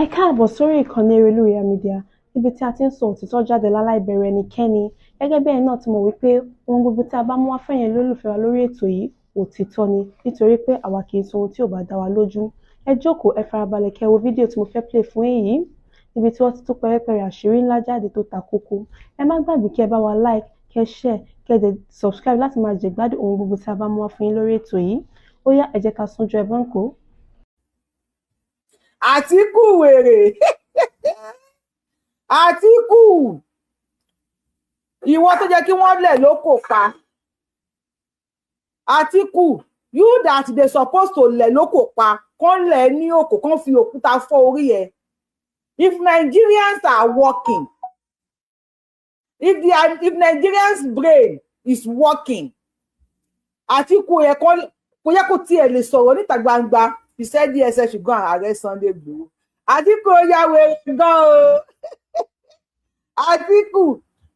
Ẹ káàbọ̀ sórí ìkànnì Erelúyà Media, níbi tí a ti ń sọ òtítọ́ jáde láláì bẹ̀rù ẹnikẹ́ni. Gẹ́gẹ́ bí ẹ̀yin náà ti mọ̀ wípé ohun gbogbo tí a bá mú wá fẹ́yin olólùfẹ́ wa lórí ètò yìí, òtítọ́ ni, nítorí pé àwa kì í sọ ohun tí ò bá dá wa lójú. Ẹ jókòó, ẹ farabalẹ̀ kẹ́ ẹ wo fídíò tí mo fẹ́ play fún yín, níbi tí wọ́n ti tú pẹ́rẹ́pẹ́rẹ́ àṣírí ńlá jáde tó ta kókó. Ẹ má gbàgbé kí ẹ bá wa like, kẹ́ share, kẹ́ dẹ̀ subscribe láti máa jẹ̀gbádùn ohun gbogbo tí a bá mú wá fún yín lórí ètò yìí. Ó yá, ẹ jẹ́ ká súnjọ ẹ bọ́ǹkó. Àtìkù wèrè, Àtìkù, ìwọ tó jẹ́ kí wọ́n lẹ̀ ló kò pa. Àtìkù, you that dey suppose to lẹ̀ ló kò pa, kán lẹ̀ ní òkò, kán fi òkúta fọ́ orí ẹ̀. If Nigerians are working, if Nigerians' brain is working, Àtìkù yẹ kó yẹ kó tiẹ̀ lè sọ̀rọ̀ níta gbangba. He said DSS should go and arrest Sunday Igboho. Àtìkù, ó yá wèrè gan o. Àtìkù,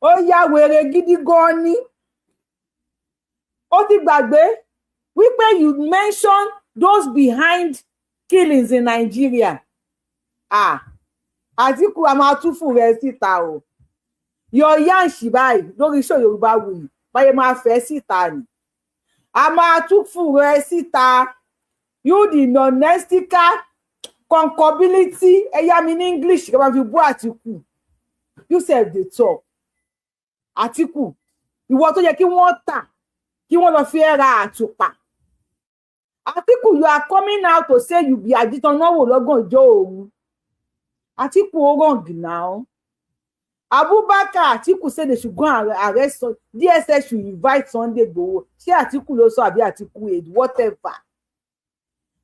ó yá wèrè gidi gan ni. Ó ti gbàgbé wípé you mention those behind killings in Nigeria. Ah, Àtìkù, a máa tú fún rẹ síta o. Yọ yáǹsì báyìí lórí iṣẹ́ Yorùbá Wuyì báyìí, máa fẹ́ síta ni. A máa tú fún rẹ síta. You the non-estical concability, ẹ̀yà mi ní English kí wọ́n fi bú Àtìkù. You sef dey talk. Àtìkù, ìwọ tó yẹ kí wọ́n tà, kí wọ́n lọ fi ẹ́ ra àtùpà. Àtìkù, you are coming out to say you be ajítanáwò lọ́gànjọ́ òru. Àtìkù, ó wrong now. Abubakar Atiku say they should go and arrest, DSS should invite Sunday Igboho. Ṣé Àtìkù ló sọ àbí Àtìkù aid, whatever?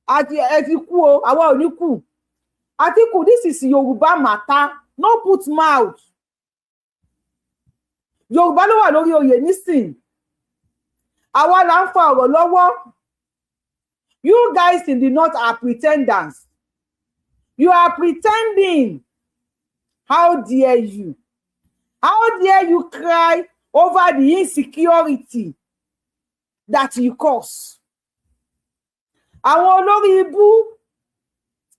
Àti ẹ ti kú o, àwa ò ní kú. Atiku, this is Yorùbá matter, no put mouth. Yorùbá ló wà lórí oyè nísìn, àwa là ń fa ọ̀rọ̀ lọ́wọ́. You guys in the north are pretenders. You are pretending. How dare you? How dare you cry over the insecurity that you cause? Àwọn olórí ibú,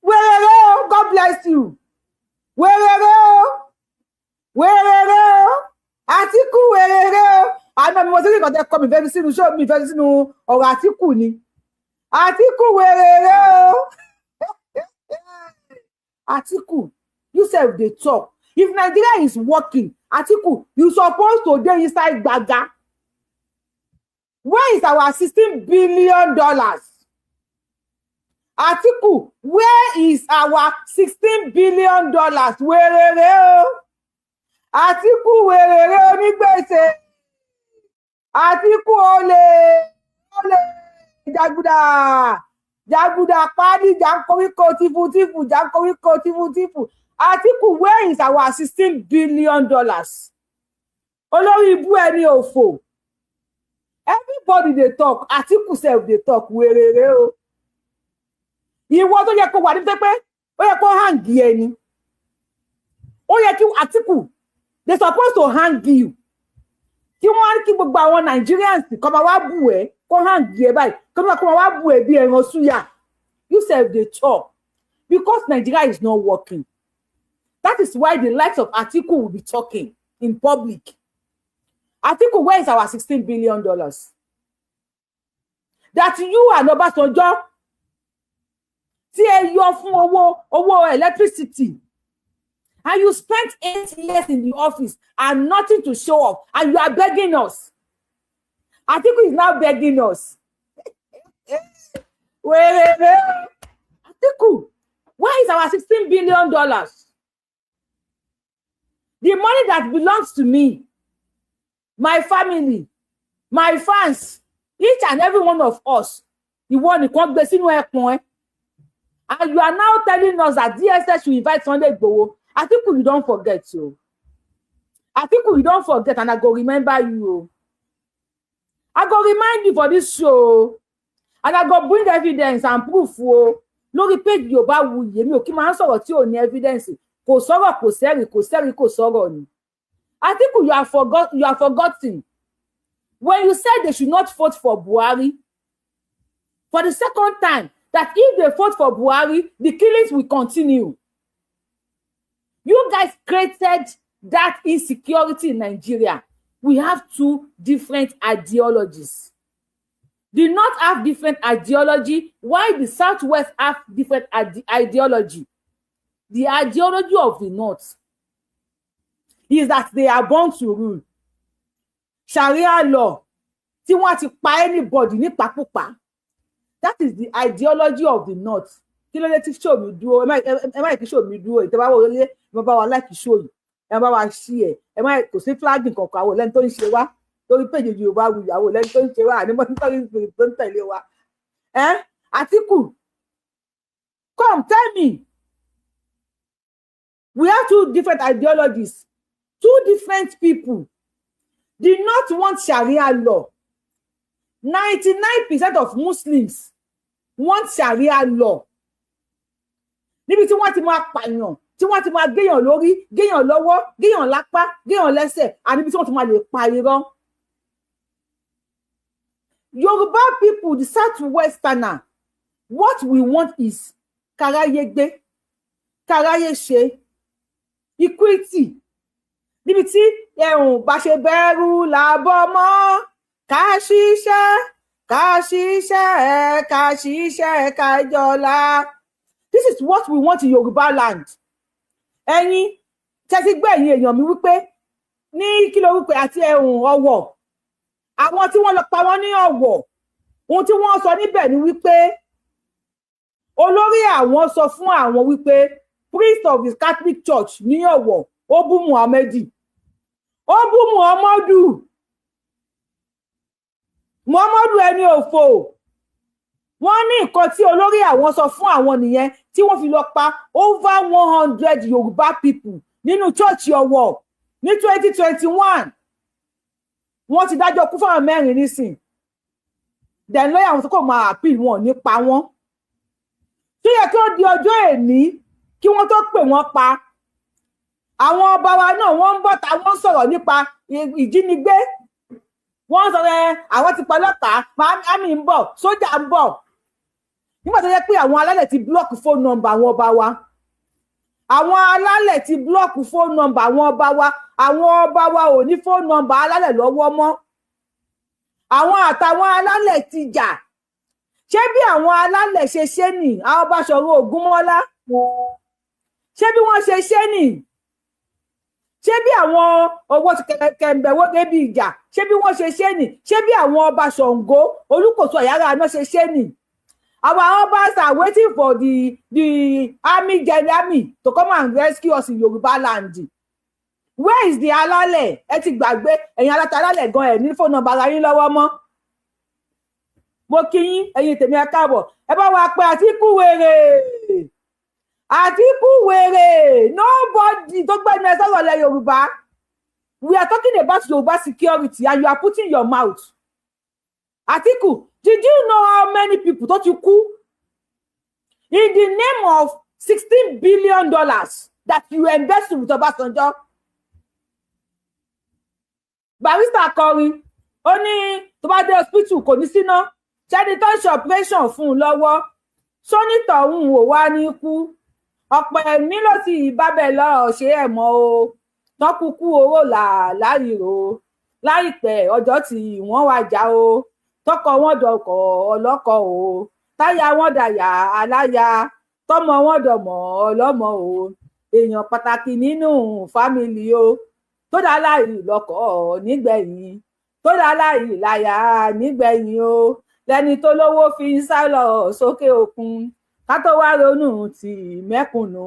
wéréré o. God bless you. Wéréré o, wéréré o. Àtìkù, wéréré o. Àná mi mo ti rí nǹkan tẹ́ kọ́ mi fẹ́ fi sínú ṣó mi fẹ́ fi sínú ọ̀rọ̀ Àtìkù ni. Àtìkù, wéréré o. Àtìkù, you sef dey talk. If Nigeria is working, Àtìkù, you suppose to dey inside gbaga. Where is our $16 billion? Atiku, where is our $16 billion? Wèrèrè o. Atiku, wèrèrè onígbèsè. Atiku, olè, olè, jàgùdà, jàgùdà pálí, jàǹkóríkó tìfùtìfù, jàǹkóríkó tìfùtìfù. Atiku, where is our $16 billion? Olórí ibú ẹni òfò. Everybody dey talk. Atiku sef dey talk. Wèrèrè o. Ìwọ tó yẹ kó wà ní pépé, ó yẹ kó hang ẹni, ó yẹ kí Àtìkù, they suppose to hang you, kí wọ́n á kí gbogbo àwọn Nigerians kọ́ máa wá bù ẹ́, kó hang ẹ báyìí, kó máa wá bù ẹ́ bí ẹran súyà. You sef dey talk. Because Nigeria is not working, that is why the likes of Atiku will be talking in public. Atiku, where is our $16 billion that you and Obasanjo tí ẹ yọ fún owó electricity, and you spent 8 years in the office and nothing to show up, and you are begging us? Atiku is now begging us. Wèrè. Atiku, where is our $16 billion, the money that belongs to me, my family, my fans, each and every one of us? Ìwọ nìkan gbé sínú ẹpọn ẹ, and you are now telling us that DSS should invite Sunday Igboho. Atiku, you don forget o. Atiku, you don forget, and I go remember you o. I go remind you for this show o, and I go bring evidence and proof o lórí page Yorùbáwùyí. Èmi ò kí máa ń sọ̀rọ̀ tí ò ní evidence. Kò sọ̀rọ̀, kò sẹ́rìí, kò sẹ́rìí, kò sọ̀rọ̀ ni. Atiku, you are forgotten when you said they should not vote for Buhari for the second time, that if they vote for Buhari, the killings will continue. You guys created that insecurity in Nigeria. We have two different ideologies. The North have different ideology, while the Southwest have different ideology. The ideology of the North is that they are born to rule, Sharia law, tí wọ́n ti pa anybody nípakúpa. That is the ideology of the North. Kí ló dé tí show mi dúró? Ẹ má kí show mi dúró. Ìtẹ́ bá wọlé, ẹ má bá wa like show yìí, ẹ má bá wa share. Ẹ má kò sí flagging kankan. Àwọn lẹ́ni tó ń ṣe wá lórí page Yorùbá Wuyì, àwọn lẹ́ni tó ń ṣe wá, àní monitoring spirit tó ń tẹ̀lé wa. Ẹ Àtíkù, come tell me. We have two different ideologies, two different people. The North want Sharia law. 99% of Muslims want Sharia law, níbi tí wọ́n ti máa pààyàn, tí wọ́n ti máa géèyàn lórí, géèyàn lọ́wọ́, géèyàn lápá, géèyàn lẹ́sẹ̀, àti níbi tí wọ́n ti máa lè pa irọ́. Yorùbá people, the South Westerner, what we want is káráyé gbé, káráyé ṣe, equity, níbi tí ẹ̀hùn bá ṣe bẹ̀rù làbọ̀ mọ́, ká ṣiṣẹ́, ká ṣiṣẹ́, ká ṣiṣẹ́, ká jọlá. This is what we want in Yorùbá land. Ẹ̀yin tẹ́tí gbọ́, ẹ̀yin èèyàn mi, wípé ní kí ló wípé àti ẹ̀hùn Ọ̀wọ̀, àwọn tí wọ́n lọ pa wọ́n ní Ọ̀wọ̀, ohun tí wọ́n sọ níbẹ̀ ni wípé olórí àwọn sọ fún àwọn wípé priest of the Catholic Church ní Ọ̀wọ̀, ó bú Muhammadu, ó bú Muhammadu, Muhammadu ẹni òfò. Wọ́n ní nǹkan tí olórí àwọn sọ fún àwọn nìyẹn tí wọ́n fi lọ pa over 100 Yorùbá people nínú church Ọ̀wọ̀ ní 2021. Wọ́n ti dájọ́ kú fáwọn mẹ́rin nísìn. Then lọ́yà àwọn tó kò máa appeal, wọn ò ní pa wọ́n. Tó yẹ kí ó di ọjọ́ èní kí wọ́n tó pè wọ́n pa. Àwọn ọba wa náà, wọ́n ń bọ̀ tá, wọ́n ń sọ̀rọ̀ nípa ìjínigbé. Wọ́n sọ ẹ àwọn ti pa ọlọ́pàá, army ń bọ̀, sójà ń bọ̀, nígbà tó yẹ pé àwọn alálẹ̀ ti block phone number àwọn ọba wa. Àwọn alálẹ̀ ti block phone number àwọn ọba wa. Àwọn ọba wa ò ní phone number alálẹ̀ lọ́wọ́ mọ́. Àwọn àtàwọn alálẹ̀ ti jà. Ṣé bí àwọn alálẹ̀ ṣe ṣe nì? Àwọn Báṣọ̀run Ògúnmọ́lá, ṣé bí wọ́n ṣe ṣe nì? Ṣé bí àwọn owó kẹ̀ǹbẹ̀wó débi ìjà, ṣé bí wọ́n ṣe ṣe nì? Ṣé bí àwọn ọba Ṣàngó Olúkòso Àyàrá náà ṣe ṣe nì? Our obas are waiting for the army, general army to come and rescue us in Yorùbá land. Where is the alálẹ̀? Ẹ ti gbàgbé ẹ̀yin aláta alálẹ̀ gan, ẹ̀ ní phone number ara yín lọ́wọ́ mọ́. Mo kí yín, ẹ̀yin tèmi, ẹ káàbọ̀. Ẹ bá wa pé Àtíkù wèrè, Àtíkù wèrè. Nobody tó gbẹ́nu ẹ sọ̀rọ̀ lẹ Yorùbá. We are talking about Yorùbá security and you are putting your mouth. Àtíkù, did you know how many people tó ti kú in the name of $16 billion that you embezzled with Ọbásanjọ́? Barrister kọrin, ó ní tó bá dé hospital, kò ní síná, ṣẹ́ni tó ń ṣe operation fún un lọ́wọ́ sónítọ̀ òun ò wá ní kú. Ọ̀pọ̀ ẹ̀mí ló ti ìbábẹ̀ lọ ṣe ẹ̀ mọ́ o, tán kúkú owó là láìrò láìpẹ́ ọjọ́ tí wọ́n wá já o, tọkọ wọn dọkọ ọlọ́kọ o, táyà wọn dàyà aláya, tọmọ wọn dọmọ ọlọ́mọ o, èèyàn pàtàkì nínú family o, tó dá láì lọ́kọ nígbẹ̀yìn, tó dá láì láyà nígbẹ̀yìn o, lẹni tó lówó fi ń sá lọ sókè òkun, ká tó wá ronú ti mẹ́kúnnù,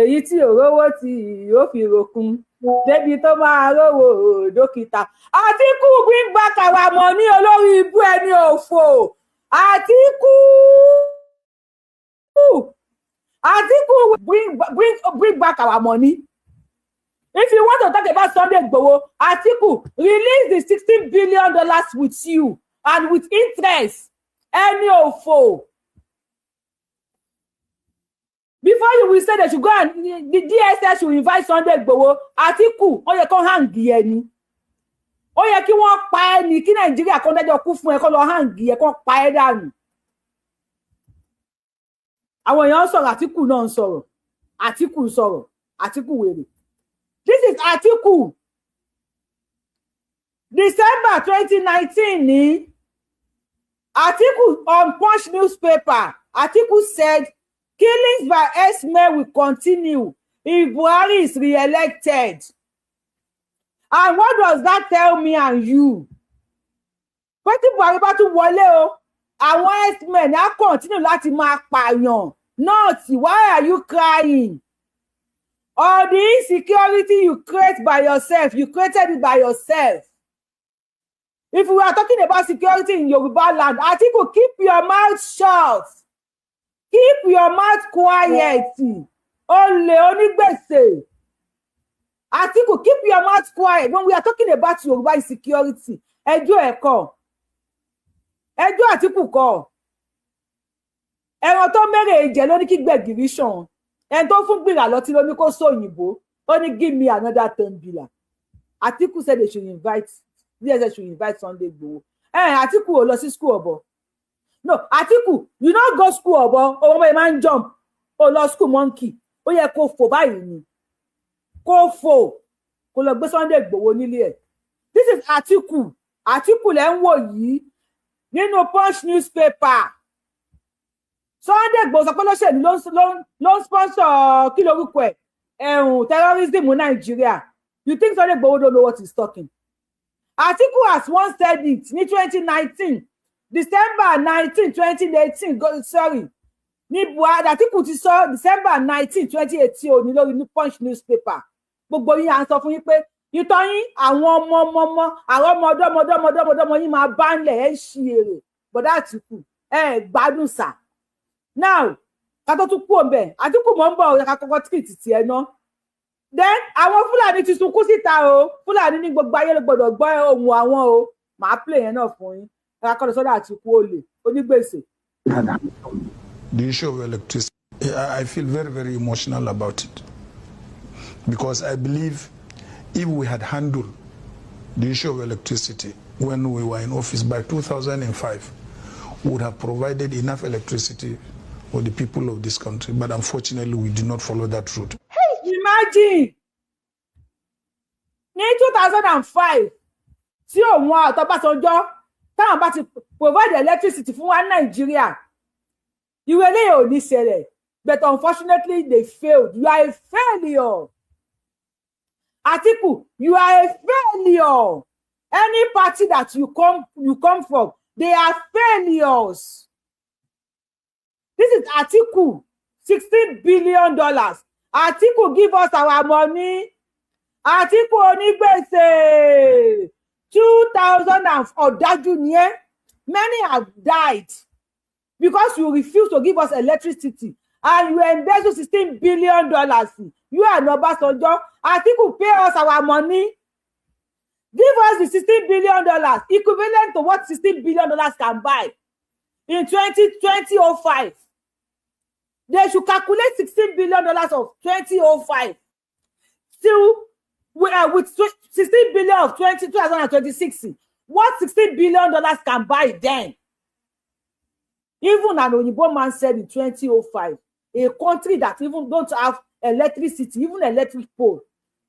èyí tí òrówó tí ó fi ròkun débi tó máa rówó dókítà. Àtíkù, bring back our money. Olórí ibú, ẹni òfò, Àtíkù, Àtíkù, bring bring bring back our money. If you want to talk about Sunday Igboho, Atiku, release the $16 billion with you and with interest. Ẹni òfò. Before you will say they should go and the DSS should invite Sunday Igboho, Atiku, ó yẹ kó hang ẹni, ó yẹ kí wọ́n pa ẹ́ ní kí Nàìjíríà kó dájọ́ kú fún ẹ, kó lọ hang ẹ, kó pa ẹ́ dànù. Àwọn èèyàn ń sọ̀rọ̀, Àtíkù náà ń sọ̀rọ̀, Àtíkù ń sọ̀rọ̀. Àtíkù wèrè. This is Àtíkù, December 2019 ní Atiku on Punch newspaper. Atiku said killings by herdsmen will continue if Buhari is re-elected. And what does that tell me and you? Pé tí Buhari bá tún wọlé o, àwọn herdsmen á continue láti máa pààyàn. North, why are you crying? Or the insecurity you create by yourself, you created it by yourself. If we are talking about security in Yoruba land, Atiku, keep your mouth shut, keep your mouth quiet. Olè onígbèsè. Atiku, keep your mouth quiet when we are talking about Yoruba insecurity. Ẹjọ́ ẹ̀ kọ́, ẹjọ́ Atiku kọ́. Ẹran tó mẹ́rẹ̀ jẹ́ ló ní kí gbẹ̀gìrì ṣàn. Ẹni tó fún gbìrà lọtí ló ní kó sóyìnbó. Ó ní, "Give me another 10 billion." Atiku said they should invite DSS, should invite Sunday Igboho. Ẹ Atiku ò lọ sí school ọ̀bọ. No, Atiku, you no go school ọ̀bọ. Ọmọ yẹn máa ń jump. Ó lọ school, monkey. Ó yẹ kó fò báyìí ni, kó fò kó lọ gbé Sunday Igboho nílé ẹ̀. This is Atiku. Atiku lẹ́ ń wò yìí nínú Punch newspaper. Sunday Igboho sọ pé lọ́sẹ̀lú ló ń sponsor, kí lorúkọ ẹ̀, ẹ̀hún, terrorism Nàìjíríà. You think Sunday Igboho don't know what he's talking? Atiku has once said it ní 2019, December 19, 2018, sorry, ní Buhari. Atiku ti sọ December 19, 2018 òní lórí ní Punch newspaper. Gbogbo yín, à ń sọ fún yín pé ìtọ́ yín, àwọn ọmọ ọmọ ọmọ, àwọn ọmọ ọdọmọ ọdọmọ ọdọmọ ọdọmọ yín máa bá ń lẹ̀. Ẹ̀ ń ṣí èrè bọ̀dá Àtìkù, ẹ̀ gbádùn sà. Now, ká tó tún kú òǹbẹ̀, Àtìkù mọ̀ ń bọ̀, ká kọ́kọ́ treat tiẹ̀ ná. Then àwọn Fúlàní ti sunkún síta o. Fúlàní ní gbogbo ayé ló gbọ́dọ̀ gbọ́ ohùn àwọn o. Màá play yẹn náà fún yín. Ká kọ́ lọ sọ́dọ̀ Àtìkù, olè onígbèsè. The issue of electricity, I feel very, very emotional about it because I believe if we had handled the issue of electricity when we were in office by 2005, we would have provided enough electricity for the people of this country. But unfortunately, we did not follow that route. Imagine, ní 2005, tí òun àtỌbásanjọ́ táwọn bá ti provide electricity fún wa ní Nàìjíríà, ìwé eléyìí ò ní ṣẹlẹ̀. But unfortunately, they failed. You are a failure, Atiku. You are a failure. Any party that you come from, they are failures. This is Atiku. $16 billion. Atiku, give us our money. Atiku onígbèsè, two thousand and ọ̀dájú ni ẹ́. Many have died because you refuse to give us electricity and you embezzle $16 billion, you and Obasanjo. Atiku, pay us our money. Give us the $16 billion, equivalent to what $16 billion can buy in 2005. They should calculate $16 billion of 2005 still with 16 billion of 2026, what $16 billion can buy then. Even an oyinbo man said in 2005, a country that even don't have electricity, even electric pole,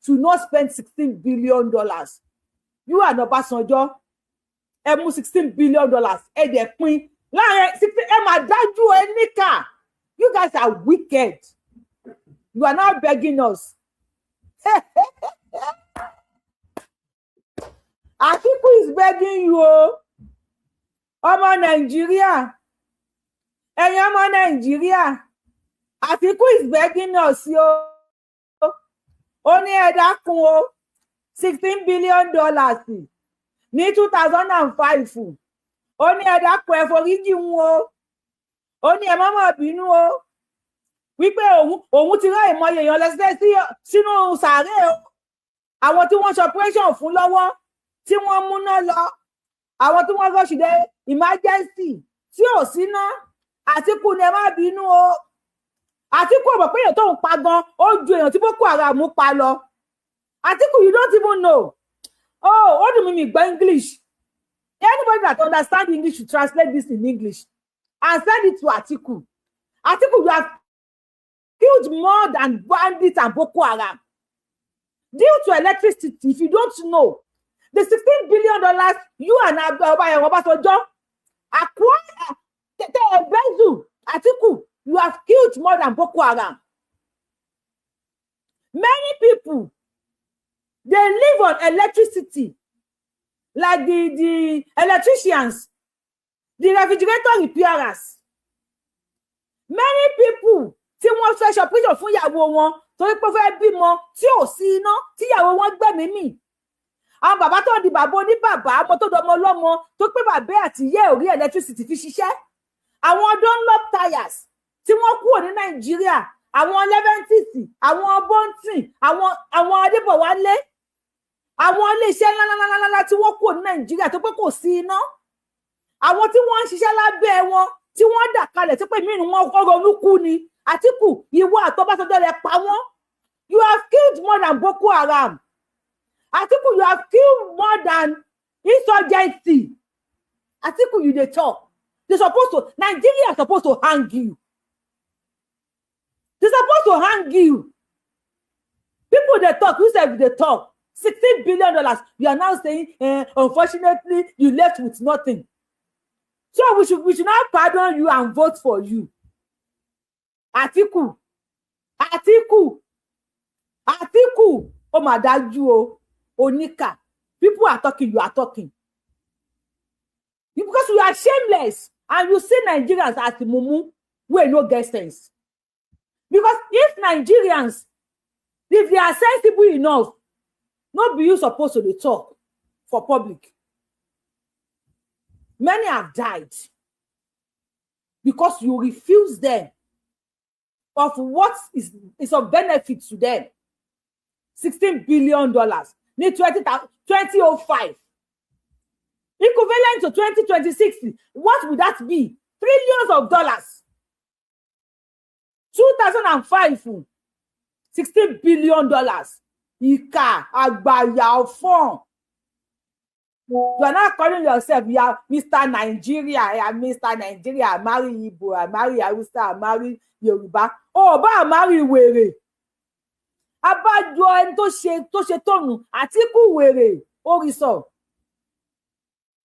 should not spend $16 billion. You and Ọbásanjọ́, ẹ mú $16 billion, ẹ dẹ̀ pín láàrin 16. Ẹ máa dájú ẹ níkà. You guys are wicked. You are now begging us. Atiku is begging you o. Ọmọ Nàìjíríà, ẹ̀yin ọmọ Nàìjíríà, Atiku is begging us o. Ó ní ẹ dákun o, $16 billion ní 2005, ó ní ẹ dákun, ẹ foríjì ń o. Ó ní ẹ má má bínú o, wípé òun ti rán ìmọye èèyàn lọ sínú sàárè o, àwọn tí wọ́n ṣe operation fún lọ́wọ́ tí wọ́n múná lọ, àwọn tí wọ́n rush dé emergency tí ò síná. Àtìkù ni ẹ má bínú o. Àtìkù ò mọ̀ pé èèyàn tó ń pa gan ó ju èèyàn tí Boko Haram pa lọ. Àtìkù, you don't even know. Oh, ó dùn mí, mi gbọ́ English. Anybody that understand English should translate this in English and send it to Atiku. Atiku, you have killed. killed more than bandits and Boko Haram due to electricity. If you don't know, the $16 billion you and Ọbásanjọ́ acquire, tẹ embezzle, Atiku, you have killed more than Boko Haram. Many people dey live on electricity, like the electricians, the refrigerator repairers. Many people tí wọ́n fẹ́ ṣe operation fún ìyàwó wọn torí pé ó fẹ́ bímọ, tí ò sí iná, tí ìyàwó wọn gbẹ̀mí mì. Àwọn bàbá tó di bàbá oníbàbá, ọmọ tó dọmọ ọlọ́mọ, tó pé bàbá àti ìyá ẹ̀ ò rí electricity fi ṣiṣẹ́. Àwọn Dunlop tires tí wọ́n kúrò ní Nàìjíríà, àwọn Leventis, àwọn Bontin, àwọn Adébọ̀wálé, àwọn iléeṣẹ́ ńláńláńláńlá tí wọ́n kúrò ní Nàìjíríà tó pé kò sí iná, àwọn tí wọ́n ń ṣiṣẹ́ lábẹ́ wọn tí wọ́n dà kalẹ̀, tí pé mìíràn wọn kọ́ ronú kú ni. Àtíkù, ìwọ àtọbásanjọ́ lẹ pa wọ́n. You have killed more than Boko Haram. Atiku, you have killed more than insurgency. Atiku, you dey talk. They suppose to Nigeria suppose to hang you. They suppose to hang you. People dey talk, you sef dey talk. $16 billion, you are now saying, unfortunately, you left with nothing, so we should now pardon you and vote for you. Atiku, Atiku, Atiku, ó mà dájú o. Oníkà. People are talking, you are talking because you are shameless and you see Nigerians as mumu wey no get sense. Because if Nigerians, if they are sensible enough, no be you suppose to dey talk for public. Many have died because you refuse them of what is of benefit to them. $16 billion ní 2005, equivalent to 2026, what would that be? Trillions of dollars. 2005, $16 billion. Ìkà àgbàyà ọ̀fọ̀n. You are now calling yourself, you are Mr. Nigeria. I am Mr. Nigeria. I marry Igbo, I marry Hausa, I marry Yorùbá. Ó bá marry wèrè. Abájọ ẹni tó ṣe tóònù Àtíkù wèrè orí sọ.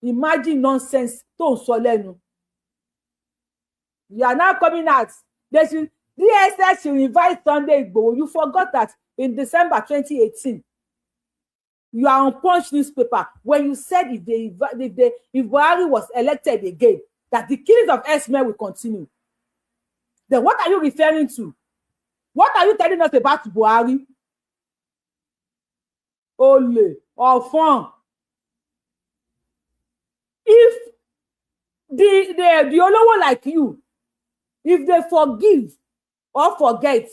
Imagine nonsense tó ń sọ lẹ́nu. You are now coming out, they should DSS should invite Sunday Igboho. You forgot that in December 2018, you are on Punch newspaper when you said if Buhari was elected again, that the killings of herdsmen will continue. Then what are you referring to? What are you telling us about Buhari? Olè ọ̀fọ̀n. If the olówó like you, if they forgive or forget,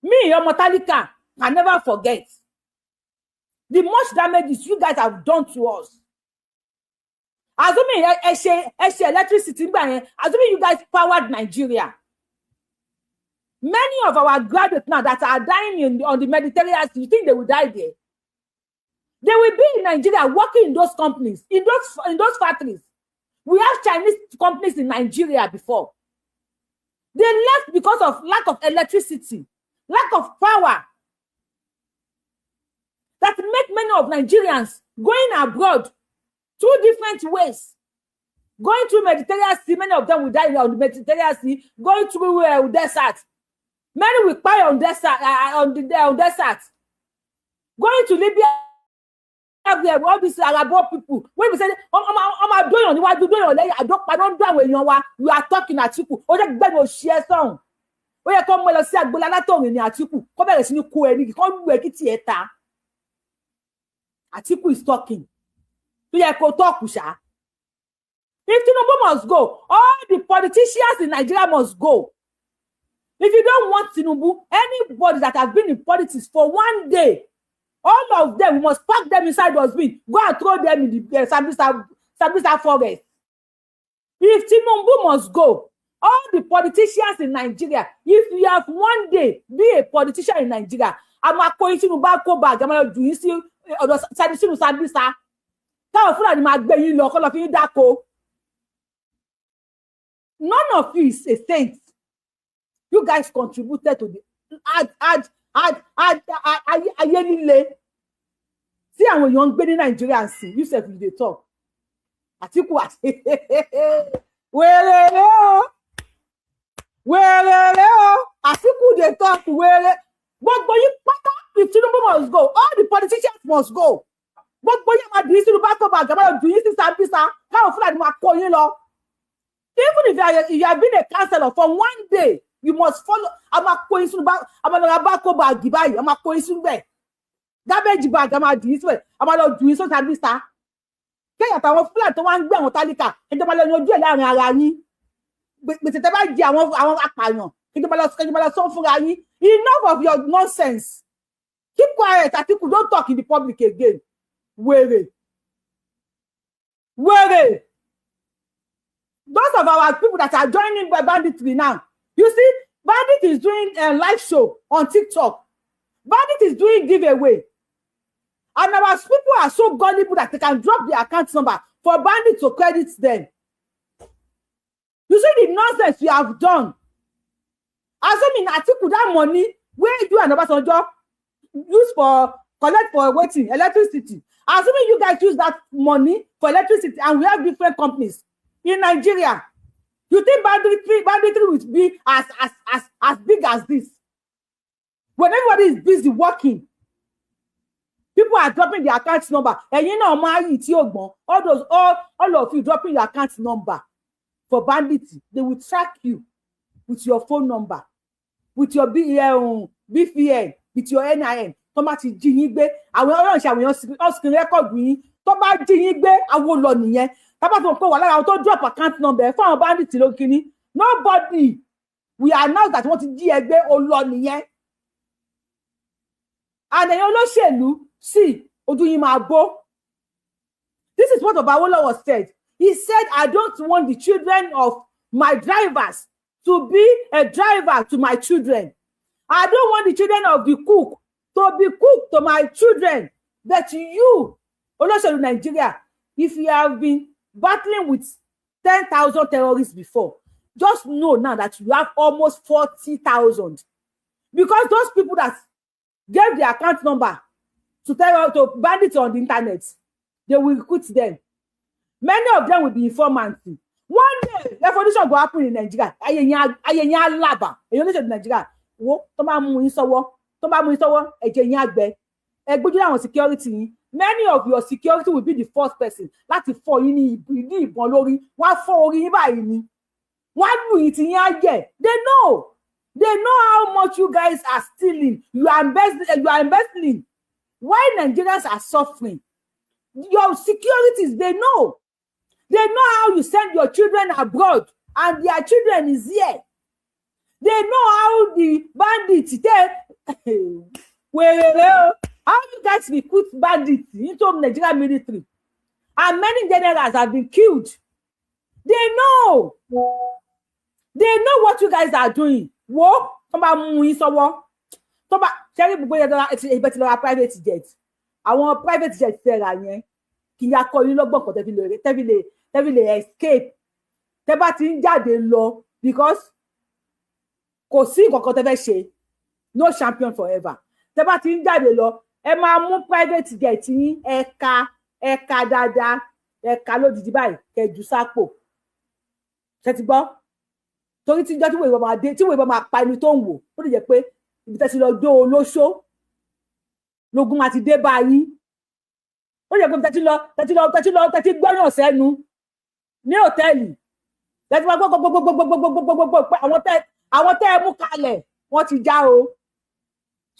me, ọmọ tálíkà, can never forget the much damages you guys have done to us. Assuming ẹ ṣe electricity ngbà yẹn, assuming you guys powered Nigeria, many of our graduates now that are dying on the Mediterranean Sea, you think they will die there? They will be in Nigeria, working in those companies, in those factories. We have Chinese companies in Nigeria before. They left because of lack of electricity, lack of power, that make many of Nigerians going abroad two different ways. Going through Mediterranean Sea, many of them will die on the Mediterranean Sea. Going through desert, many will die on desert, on the on desert. Going to Libya, all these Arab people wey be say ọmọ àdóyàn níwájú, dóyàn lẹ́yìn, àdópa ló ń dún àwọn èèyàn wa. You are talking, Àtìkù. Ó jẹ́ gbẹ́nu òṣì ẹ̀ sọ̀hún. Ó yẹ kó mú ẹ lọ sí agboolé alátọ̀rìn ní Àtìkù, kó bẹ̀rẹ̀ sí ní kó ẹ ní kó lù ẹ kí tiẹ̀ ta. Àtìkù is talking. Tó yẹ kó talk ṣá. If Tinubu must go, all the politicians in Nigeria must go. If you don't want Tinubu, anybody that has been in politics for one day, all of them, we must pack them inside dustbin, go and throw them in the Sambisa forest. If Tinubu must go, all the politicians in Nigeria, if you have one day be a politician in Nigeria, a máa kó yín sínú bá kó bag, a máa lọ jù yín sí ọ̀dọ̀ sínú Sambisa, táwọn Fúlàní máa gbé yín lọ kọ́ lọ fi yín dáko. None of you is a saint. You guys contributed to the Hard hard hard hard ayé líle tí àwọn èèyàn ń gbé ní Nàìjíríà sí. You sef, you dey talk. Àtìkù àti wèrè o, wèrè o. Àtìkù dey talk, wèrè. Gbogbo yín pátá, if Tinubu must go, all the politicians must go. Gbogbo yín máa dùn yín sínú bátò bàgà, máa dùn yín sí Sambisa, káwọn Fúlàní máa kó yín lọ. Even if you have been a councillor for one day, you must follow. A máa kó yín sínú bá, a máa lọ ra bákó báàgì báyìí, a máa kó yín sínú bẹ́ẹ̀, garbage bag, a máa dùn yín síbẹ̀, a máa lọ dùn yín sí Sambisa, kẹ́yìn àtàwọn Fúlàní tó wá ń gbé àwọn tálíkà, ẹjọ́ máa lọ yanjú ẹ̀ láàrin ara yín. Gbèsè tẹ́ bá jẹ àwọn apààyàn, kẹjọba lọ sọ fúnra yín. Enough of your nonsense. Keep quiet, Atiku. Don't talk in the public again. Wèrè, wèrè. Those of our people that are joining by banditry now, you see bandit is doing a live show on TikTok. Bandit is doing giveaway, and our people are so gullible that they can drop their account number for bandit to credit them. You see the nonsense you have done. Assuming, Atiku, that money wey you and Obasanjo use for collect for wetin, electricity, assuming you guys use that money for electricity, and we have different companies in Nigeria, you think banditry will be as big as this? When everybody is busy working, people are dropping their account number. Ẹ̀yin náà máa yìí tí ò gbọ́n. All of you dropping your account number for bandits, they will track you with your phone number, with your BVN, with your NIN. Tó bá ti jí yín gbé, àwọn ọlọ́run ṣe, àwọn èèyàn screen record yín. Tó bá jí yín gbé, àwọn lọ nìyẹn. Tábà tó ń pè wà lára àwọn tó drop account number fún àwọn bandits ló kíní, nobody will announce that wọ́n ti jí ẹ gbé. Ó lọ nìyẹn. And ẹ̀yin olóṣèlú sí, ojú yín máa bó. This is what Baba Awolowo said. He said, "I don't want the children of my drivers to be a driver to my children. I don't want the children of the cook to be cook to my children." But you, olóṣèlú Nigeria, if you have been battling with 10,000 terrorists before, just know now that you have almost 40,000, because those people that gave their account number to terror, to bandits on the internet, they will recruit them. Many of them will be informants. One day, revolution go happen in Nigeria. Ayé yẹn á làbà. Èyí olóṣèlú Nigeria wo, tó bá mú yín sọ́wọ́, tó bá mú yín sọ́wọ́, ẹ̀jẹ̀ yín á gbẹ. Ẹ gbójú láwọn security yín. Many of your security will be the first person láti fọ́ yín ní ìbọn lórí. Wọ́n á fọ́ orí yín báyìí ni, wọ́n á lù yín tí yín á yẹ̀. They know, they know how much you guys are stealing. You are embezzling, you are embezzling. Why Nigerians are suffering, your securities, they know. They know how you send your children abroad and their children is here. They know how the bandits dey, wèrè o, how you guys recruit bandits into Nigeria military, and many generals have been killed. They know, they know what you guys are doing. Wo, tó bá mú yín sọ́wọ́, tó bá ṣẹ́rí gbogbo yẹn, ẹgbẹ́ ti lọ ra private jet. Àwọn private jet tẹ́ ra yẹn, kì í akọ yín lọ́gbọ̀n kan tẹ́fi lè escape tẹ́ bá ti ń jáde lọ, because kò sí nǹkan kan tẹ́ fẹ́ ṣe. No champion forever. Tẹ́ bá ti ń jáde lọ, ẹ máa mú private jet yín, ẹ̀ka ẹ̀ka dáadáa, ẹ̀ka lódìdí báyìí, kẹjù sápò. Ṣe ti gbọ́? Torí tíjọ́ tí wòye máa dé, tí wòye máa pa ẹni tó ń wò, ó lè jẹ́ pé ibi tẹ́ ti lọ jó olóṣó lógún máa ti dé bá yín. Ó lè jẹ́ pé ibi tẹ́ ti gbọ́yàn sẹ́nu ní hòtẹ́ẹ̀lì, tẹ́ ti máa gbọ́ gbogbogbogbogbogbogbogbogbò pé àwọn tẹ́ ẹ mú kalẹ̀, wọ́n ti já o.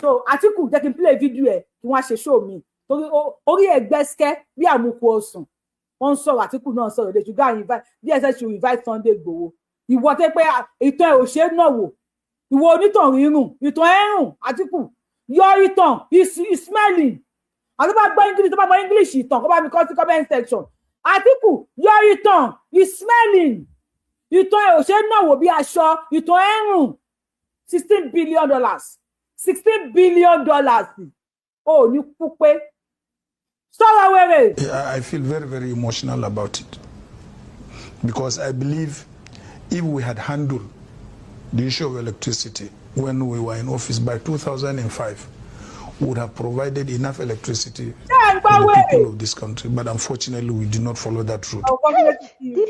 So Àtìkù, jẹ́ kí n play video ẹ̀, kí wọ́n á ṣe show mi, torí orí ẹ̀ gbẹ́síkẹ́ bí àmukù ọ̀sùn. Wọ́n ń sọ̀rọ̀, Àtìkù náà sọ̀rọ̀. They should go and invite DSS should invite Sunday Igboho. Ìwọ tẹ́ pé ìtàn ẹ̀ ò ṣe é náà wò, ìwọ onítàn rírùn, ìtàn ẹ̀rùn. Àtìkù, your ìtàn is smelling. Àti tó bá gbọ́ English, tó bá gbọ́ English ìtàn, kó bá mi kọ sí comment section. Àtìkù, your ìtàn is smelling. Ìtàn ẹ̀ ò ṣe é náà wò bí aṣọ, ìtàn ẹ̀rùn. $16 billion, $16 billion, ó ní kú pé sọ̀rọ̀ wèrè. I feel very, very emotional about it because I believe if we had handled the issue of electricity when we were in office by 2005, we would have provided enough electricity Ṣé ẹ ń gbọ́ for the wèrè? People of this country. But unfortunately, we did not follow that route. Unfortunately, Did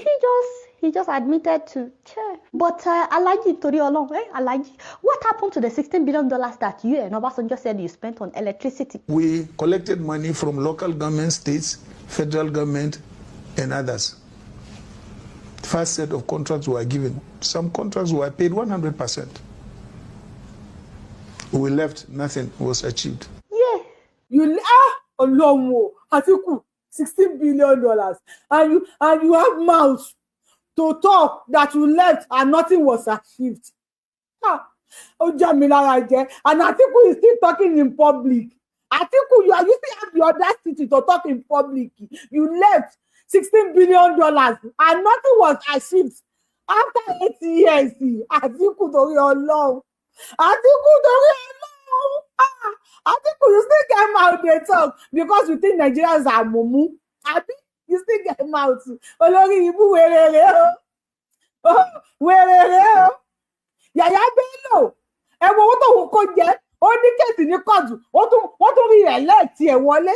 he just admitted to chair? But Alhaji torí Ọlọ́run, eh, Alhaji, what happened to the $16 billion that you and Obasanjo said you spent on electricity? We collected money from local government, states, federal government, and others. First set of contracts were given. Some contracts were paid 100%. We left, nothing was achieved. You, ah, Ọlọ́run o. Atiku, $16 billion, and you have mouth to talk that you left and nothing was achieved. Ah, ó já mi lára jẹ. And Atiku is still talking in public. Atiku, you still have the audacity to talk in public. You left $16 billion and nothing was achieved after 8 years. Atiku, torí Ọlọ́run. Atiku, torí Ọlọ́run. Ah, Atiku, you still get mouth dey talk because you think Nigerians are mumu, abi? You still get mouth. Olórí ibú, wèrèrè o, wèrèrè o. Yàyà Bello, ẹ wo owó tóun kó jẹ. Ó ní case ní kóòtù, wọ́n tún rí ẹlẹ́ẹ̀tì ẹ̀ wọlé.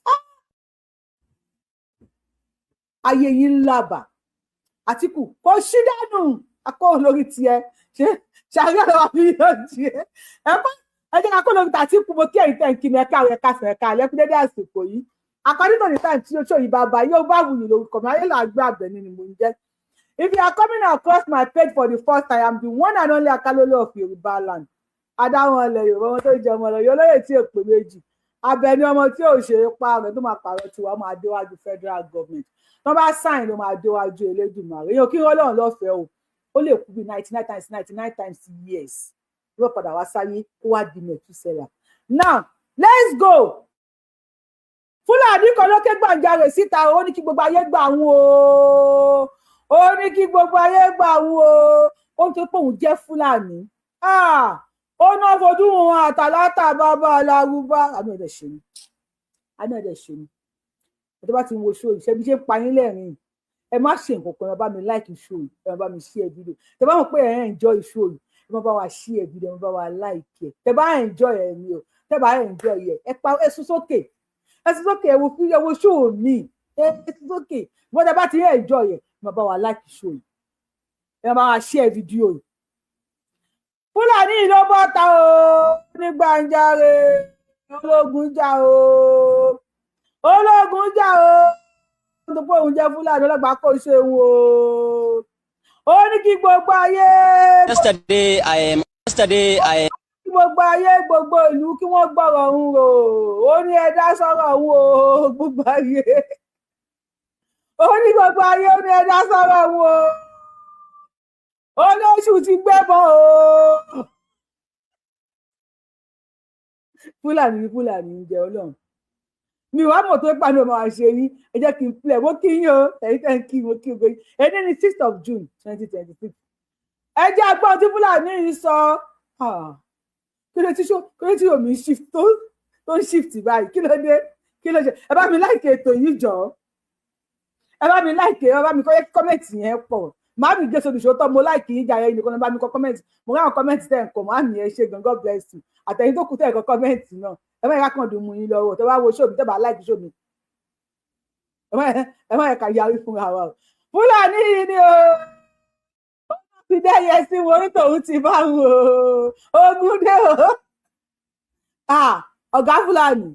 Ah! Ayé yìí ń làbà. Àtìkù kò sí dànù akó lórí tiẹ̀ ṣe ṣàríyá lọ́wọ́ fi yóò tiẹ̀ ẹ kọ́. Ẹ jẹ́ ká kó lórí tàtìkù. Mo kí ẹ̀yin tẹ̀ ń kí mi, ẹ káàárọ̀, ẹ káàsán, ẹ káalẹ́, kú dédé àsìkò yìí. According to the time tí oṣù yìí bàbá yóò bá wuyì lórúkọ mi, ayé là gbé Àbẹ̀ní ni mò ń jẹ́. If you are coming across my page for the first time, I am the one and only Akalolo of Yorùbá land, adáwọn ilẹ̀ Yorùbá wọn tó jẹ ọmọ lọ yóò lóye tí èpè méjì, Àbẹ̀ní ọmọ tí ò ṣe é pààrọ̀, tó máa pààrọ̀ tiwa, máa déwájú federal government tó bá sign, ló máa déwájú Elédùmarè. Èèyàn kí wọ́n lọ́run lọ́fẹ̀ẹ́ o. Ó lè kú bí 99 times 99 times years, yóò padà wá sáyé kó wá di Mẹ̀túsẹ́là. Now let's go. Fúlàní kan ló ké gbàǹjarè síta. Ó ní kí gbogbo ayé gbà wọn o, ó ní kí gbogbo ayé gbà wọn o. Ó ní tó pé òun jẹ́ Fúlàní, ó náà fojú wọn àtàlátà bàbá alárúbá. Àmì ọ̀dẹ̀ ṣe ni, àmì ọ̀dẹ̀ ṣe ni. Ẹ tó bá ti ń wo show yìí, ṣebí ṣe ń pa yín lẹ́rìn-ín, ẹ má ṣe nǹkan kan. Ẹ bá mi like show yìí, ẹ bá mi share video. Tẹ bá mọ̀ pé ẹ enjoy show yìí, ẹ má bá wa share video, ẹ má bá wa like ẹ. Tẹ bá enjoy ẹ ni o. Tẹ bá enjoy ẹ, ẹ pa, ẹ sún sókè, ẹ sún sókè. Ẹ wo fi, ẹ wo show mi, ẹ sún sókè. Bó tẹ bá ti enjoy ẹ, ẹ má bá wa like show yìí, ẹ má bá wa share video yìí. Fúlàní ló bọ́ta o ní gbàǹjarè. Ológun jà o, ológun jà o, tó pé òun jẹ́ Fúlàní, ọlọ́gbàá kò ṣe wò ó. Ní kí gbogbo ayé. Yesterday I am yesterday I Kí gbogbo ayé, gbogbo ìlú, kí wọ́n gbọ́rọ̀ òun rò. Ó ní ẹ dá sọ̀rọ̀ òun o, gbogbo ayé. Ó ní gbogbo ayé, ó ní ẹ dá sọ̀rọ̀ òun o. Ó ní oṣù ti gbẹ́bọ̀ o. Fúlàní ní Fúlàní ń jẹ. Ọlọ́run mi wàá mọ̀ tó pàdé ọmọ àṣẹ yín. Ẹ jẹ́ kí n plẹ̀. Mo kí yín o, ẹ̀yin tẹ́ ń kí, mo kí o gbé yín. Ẹni ní 6th of June 2026. Ẹ jẹ́ agbọ́n tí Fúlàní yìí sọ. Kí ló tí kí ló tí omi shift tó ń shift báyìí? Kí ló dé? Kí ló ṣe? Ẹ bá mi like ètò yìí jọ. Ẹ bá mi like, ẹ bá mi kọ́ comment yẹn pọ̀. Màámi jésù olùṣòótọ́, mo like yín jàre. Nìkan ló bá mi kọ comment. Mo ráwọn comment tẹ̀ ń kọ. Màámi, ẹ ṣe gan, God bless you. Àtẹ̀yìn tó kù tẹ̀ kọ comment náà, ẹ má yẹ ká kàn dùn mú yín lọ́wọ́. Tẹ bá wo show mi, tẹ bá like show mi, ẹ má yẹ ká yarí fúnra wa o. Fúlàní yìí ni o ti dẹ́yẹ sí wọn, onítòun ti bá wọn o. Ogun dé o. Ọ̀gá Fúlàní,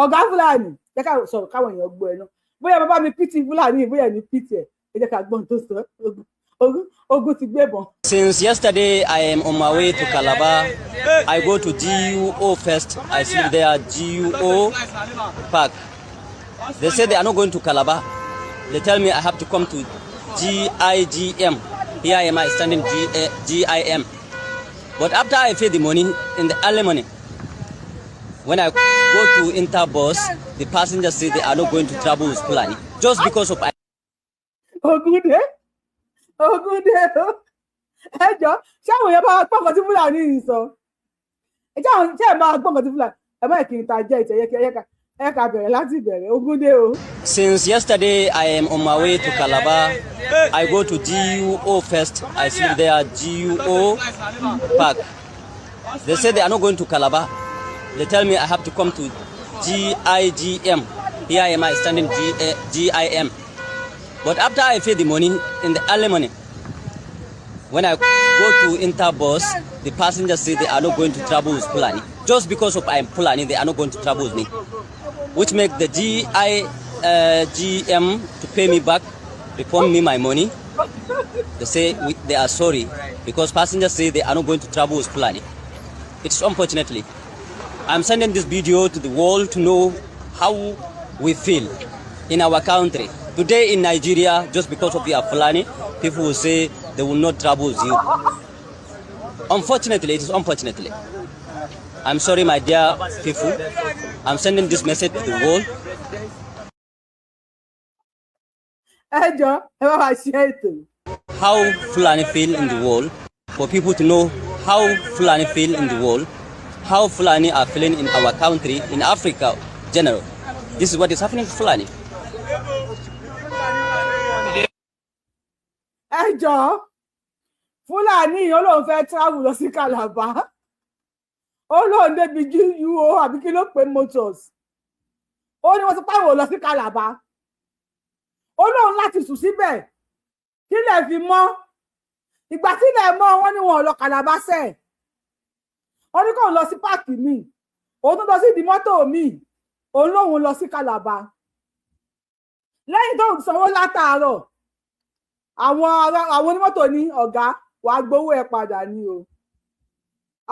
ọ̀gá Fúlàní, jẹ́ ká sọ̀rọ̀ káwọn èèyàn gbọ́ ẹ náà. Bóyá bàbá mi pity Fúlàní, bóyá ní pity ẹ̀. Ẹ jẹ́ ká gbọ́n tó sọ. Ogun ti gbébọn. Since yesterday I am on my way to Calabar. I go to GUO first. I sleep there, GUO Park. They say they are not going to Calabar. They tell me I have to come to GIGM. Here am I standing GIM. But after I pay the money in the early morning, when I go to enter bus, the passengers say they are not going to travel with Fulani just because of Ogun dé, ogun dé o. Ẹ jọ, ṣé àwọn èèyàn bá gbọ́ nǹkan tí Fúlàní yìí sọ? Ẹ jẹ́ àwọn, ṣé ẹ máa gbọ́ nǹkan tí Fúlàní ẹ má kí n ta jẹ́ ìtẹ̀yẹ kí ẹ ká bẹ̀rẹ̀ láti ìbẹ̀rẹ̀. Ogun dé o. Since yesterday I am on my way to Calabar. I go to GUO first. I sleep there, GUO Park. They say they are not going to Calabar. They tell me I have to come to GIGM. Here I am, I standing GIM. But after I pay the money in the early morning, when I go to enter bus, the passengers say they are not going to travel with Fulani. Just because of I am Fulani, they are not going to travel with me. Which make the GIGM to pay me back, refund me my money. They say they are sorry because passengers say they are not going to travel with Fulani. It's unfortunately. I'm sending this video to the world to know how we feel in our country. Today in Nigeria, just because of your Fulani, people will say they will not travel with you. Unfortunately, it is unfortunately. I'm sorry, my dear people. I'm sending this message to the world. Ẹ jọ, ẹ bá wa ṣe ètò yìí. How Fulani feel in the world, for people to know how Fulani feel in the world, how Fulani are feeling in our country, in Africa general. This is what is happening to Fulani. Ẹ jọ, Fúlàní yìí, ó lóun fẹ́ travel lọ sí Calabar. Ó lóun débi GUO àbí kí ló pé Motors, ó ní wọ́n ti pààrọ̀ lọ sí Calabar. Ó lóun láti sùn síbẹ̀ kílẹ̀ fi mọ́. Ìgbà tílẹ̀ mọ́, wọ́n ní wọn ò lọ Calabar sẹ́ẹ̀. Wọ́n ní kóun lọ sí park míì, òun tó lọ sí ìdí mọ́tò míì, òun lóun lọ sí Calabar. Lẹ́yìn tóun sanwó látàárọ̀, àwọn ará àwọn onímọ́tò ní, "Ọ̀gá, wàá gbowó ẹ̀ padà ní o."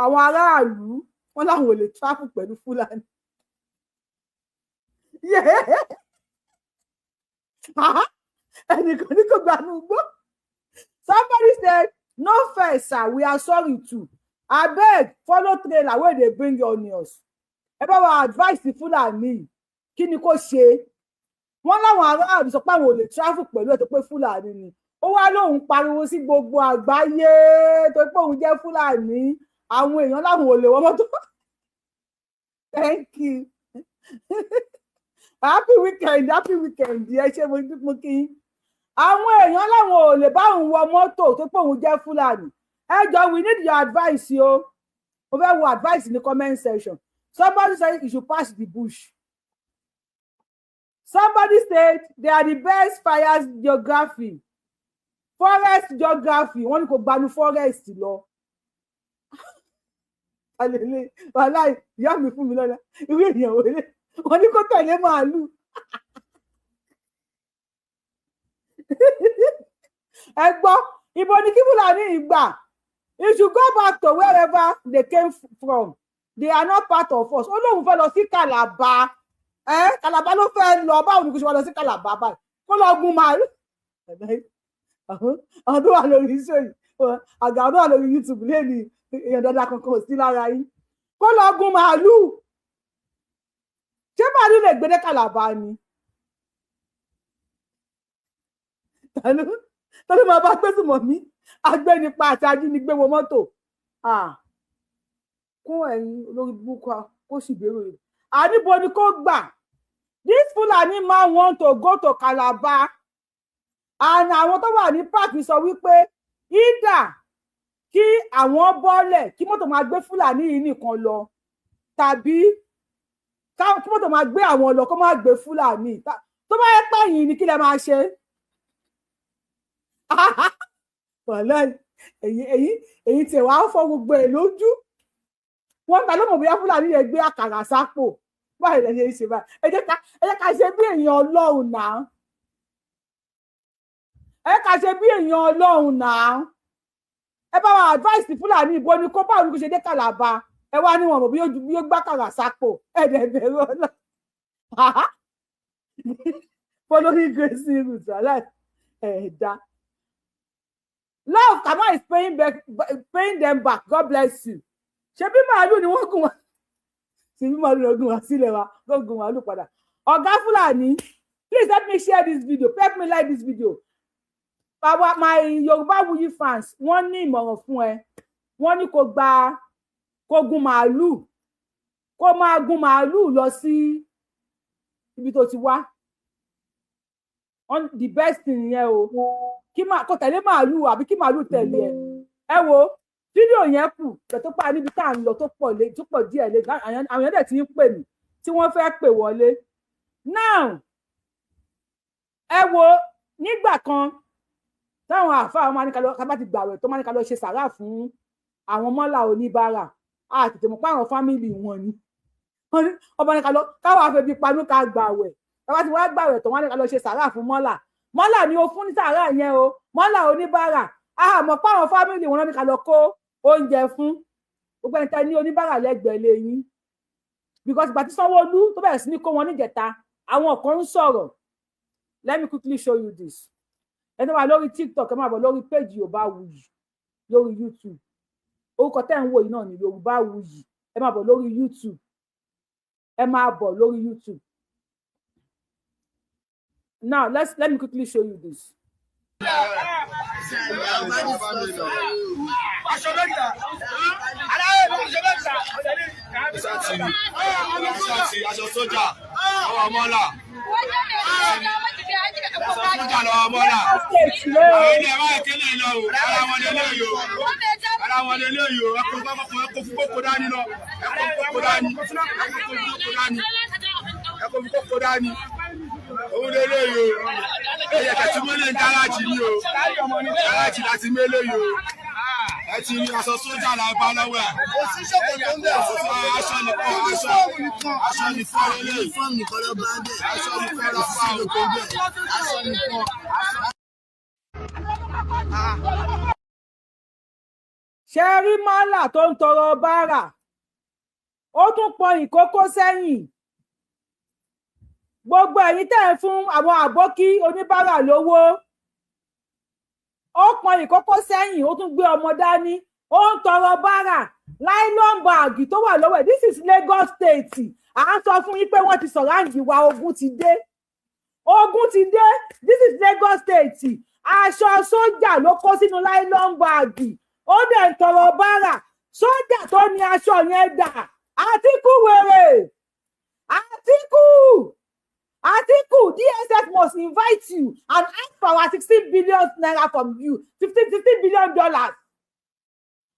Àwọn aráàlú wọn làwọn ò lè travel pẹ̀lú Fúlàní. Yeah. Ẹnìkan ní kò gbanú gbó. Somebody said, "No fair, sir, we are sorry too. Abeg, follow trailer wey dey bring onions." Ẹ bá wa advice Fúlàní, kí ni kò ṣe? Wọn láwọn aráàlú sọ pé àwọn ò lè travel pẹ̀lú ẹ̀ tó pé Fúlàní ni. Ó wá lóun pariwo sí gbogbo àgbáyé tó pé òun jẹ́ Fúlàní, àwọn èèyàn láwọn ò lè wọ mọ́tò. Thank you, happy weekend, happy weekend. Ẹ ṣe, mo kí yín. Àwọn èèyàn láwọn ò lè bá òun wọ mọ́tò tó pé òun jẹ́ Fúlàní. Ẹ jọ, we need your advice o. Mo fẹ́ wo advice ní comment section. Somebody said you should pass the bush. Somebody said they are the best fires geography, forest geography. Wọ́n ní kò gbanú forest lọ. Alele wàhálà, ìyá mi fún mi lọ́la. Irú èèyàn wọlé, wọ́n ní kó tẹ̀lé màálù. Ẹ gbọ́, ibo ni kí Fúlàní ìgbà? You should go back to wherever they came from. They are not part of us. Ó lóun fẹ́ lọ sí Calabar. Ẹ Calabar ló fẹ́ lọ. Báwo ni kò ṣe wá lọ sí Calabar báyìí? Kó lọ gun màálù. Àwọn tó wà lórí iṣẹ́ yìí, àgbà tó wà lórí YouTube lẹ́ni, èèyàn dáadáa kankan ò sí lára yín. Kó lọ gun màálù. Ṣé màálù lè gbé dé Calabar ni? Táló máa bá gbésùmọ̀ mí, agbẹnipa àti ajínigbé wọ mọ́tò kún ẹ̀yin olórí burúkú kó sì bèrè rẹ̀ àníbo ni kò gbà? This Fulani man want to go to Calabar and àwọn tó wà ní park sọ wípé either kí àwọn bọ́lẹ̀ kí mọ́tò máa gbé Fúlàní yìí nìkan lọ, tàbí kí mọ́tò máa gbé àwọn lọ, kó má gbé Fúlàní. Tó bá yẹ pé yìí ni, kí lẹ máa ṣe? Wàláì, èyí tiẹ̀ wàá fọ́ gbogbo ẹ̀ lójú. Wọ́n ta ló mọ̀ bóyá Fúlàní yẹn gbé àkàrà sápò báyìí lẹ́yìn ṣe báyìí. Ẹ jẹ́ ká ṣe bí èèyàn Ọlọ́run náà. Ẹ jẹ́ ká ṣe bí èèyàn Ọlọ́run náà. Ẹ bá wa advice Fúlàní, ìbò ni kó, báwo ni kò ṣe dé Calabar? Ẹ wá níwọ̀n mọ̀ bí ó gbá kàrà sápò. Ẹ dẹ̀ bẹ̀rù Ọlọ́run. Following Grace route, wàláì ẹ̀ẹ́dá. Love Kama is paying back, paying them back. God bless you. Ṣebí màálù ni wọ́n gùn wá, ṣebí màálù ni wọ́n gùn wá sílẹ̀ wa, wọ́n gùn màálù padà. Ọ̀gá Fúlàní, please help me share this video, help me like this video. Our, my Yorùbáwùyí fans, wọ́n ní ìmọ̀ràn fún ẹ. Wọ́n ní kó gba, kó gun màálù, kó máa gun màálù lọ sí ibi tó ti wá. The best thing yẹn o, kí kó tẹ̀lé màálù àbí kí màálù tẹ̀lé ẹ. Ẹ wo. Fídíò yẹn kù tẹ̀ tó pa níbi tá à ń lọ tó pọ̀ lé, tó pọ̀ díẹ̀ lé. Àwọn èèyàn dẹ̀ ti ń pè mí tí wọ́n fẹ́ pè wọlé. Now, ẹ wo nígbà kan táwọn àáfàá máa ní ká lọ, ká bá ti gbàwẹ̀ tó máa ní ká lọ ṣe sàrà fún àwọn mọ́là oníbàárà, a tètè mọ̀ pé àwọn family wọn ni. Ọba ní ká lọ káwọn afẹbi panú ká gbàwẹ̀. Ká bá ti wá gbàwẹ̀ tó, wọ́n ní ká lọ ṣe sàrà fún mọ́là. Mọ́là ni o fún ní sàrà yẹn o, mọ́là oníbàárà. A mọ̀ pé àwọn family wọn ní ká lọ kó oúnjẹ fún. Gbogbo ẹni tẹ́ ní oníbàárà lẹ́gbẹ̀ẹ́ lé yín, because ìgbà tí Sanwó-Olú tó bẹ̀rẹ̀ sí ní kó wọn níjẹta, àwọn kan ń sọ̀rọ̀. Let me quickly show you this. Ẹni wà lórí TikTok, ẹ máa bọ̀ lórí page Yorùbáwùyí lórí YouTube. Orúkọ tẹ́ ń wò yìí náà ní Yorùbáwùyí. Ẹ máa bọ̀ lórí YouTube, ẹ máa bọ̀ lórí YouTube. Now let me quickly show you this. Aṣọ mẹ́ta aláyé, aṣọ mẹ́ta. Ṣáàtì aṣọ sójà lọ́wọ́ mọ́là, aṣọ sójà lọ́wọ́ mọ́là. Àwọn ilé ẹ̀ máa kéde lọ o, ara wọn lè léyìí o, ara wọn lè léyìí o. Ẹkọ ẹkọ fún kókó dání lọ, ẹkọ kókó dání, ẹkọ fún kókó dání, ẹkọ fún kókó dání. Òun lè léyìí o. Ẹyẹ kẹtí mọ́lẹ̀ ń gáràjì ni o, gáràjì láti mélé yìí o. Ẹ ti rí aṣọ sójà là bá lọ́wọ́ ẹ̀. Kò sí ṣòkòtò ń bẹ̀. Aṣọ nìkan, aṣọ aṣọ nìkan lélẹ̀. Uniform nìkan ló bá bẹ̀. Aṣọ nìkan Kò ló sí bá o. ṣòkòtò ń bẹ̀. Aṣọ nìkan. Ṣe rí mọ́là tó ń tọrọ báárà, ó tún pọn ìkókó sẹ́yìn. Gbogbo ẹ̀yin tẹ́ ẹ̀ fún àwọn àbókí oníbàárà lówó, ó pọn ìkókó sẹ́yìn, ó tún gbé ọmọ dání, ó ń tọrọ báárà. Nylon bag tó wà lọ́wọ́ ẹ̀. This is Lagos State. À ń sọ fún yín pé wọ́n ti surround wa, ogun ti dé, ogun ti dé. This is Lagos State. Aṣọ sójà ló kó sínú nylon bag, ó dẹ̀ ń tọrọ báárà. Sójà tó ní aṣọ yẹn dà? Àtíkù wèrè, Àtíkù, Àtíkù, DSS must invite you and ask for our 16 billion naira from you, $16 billion.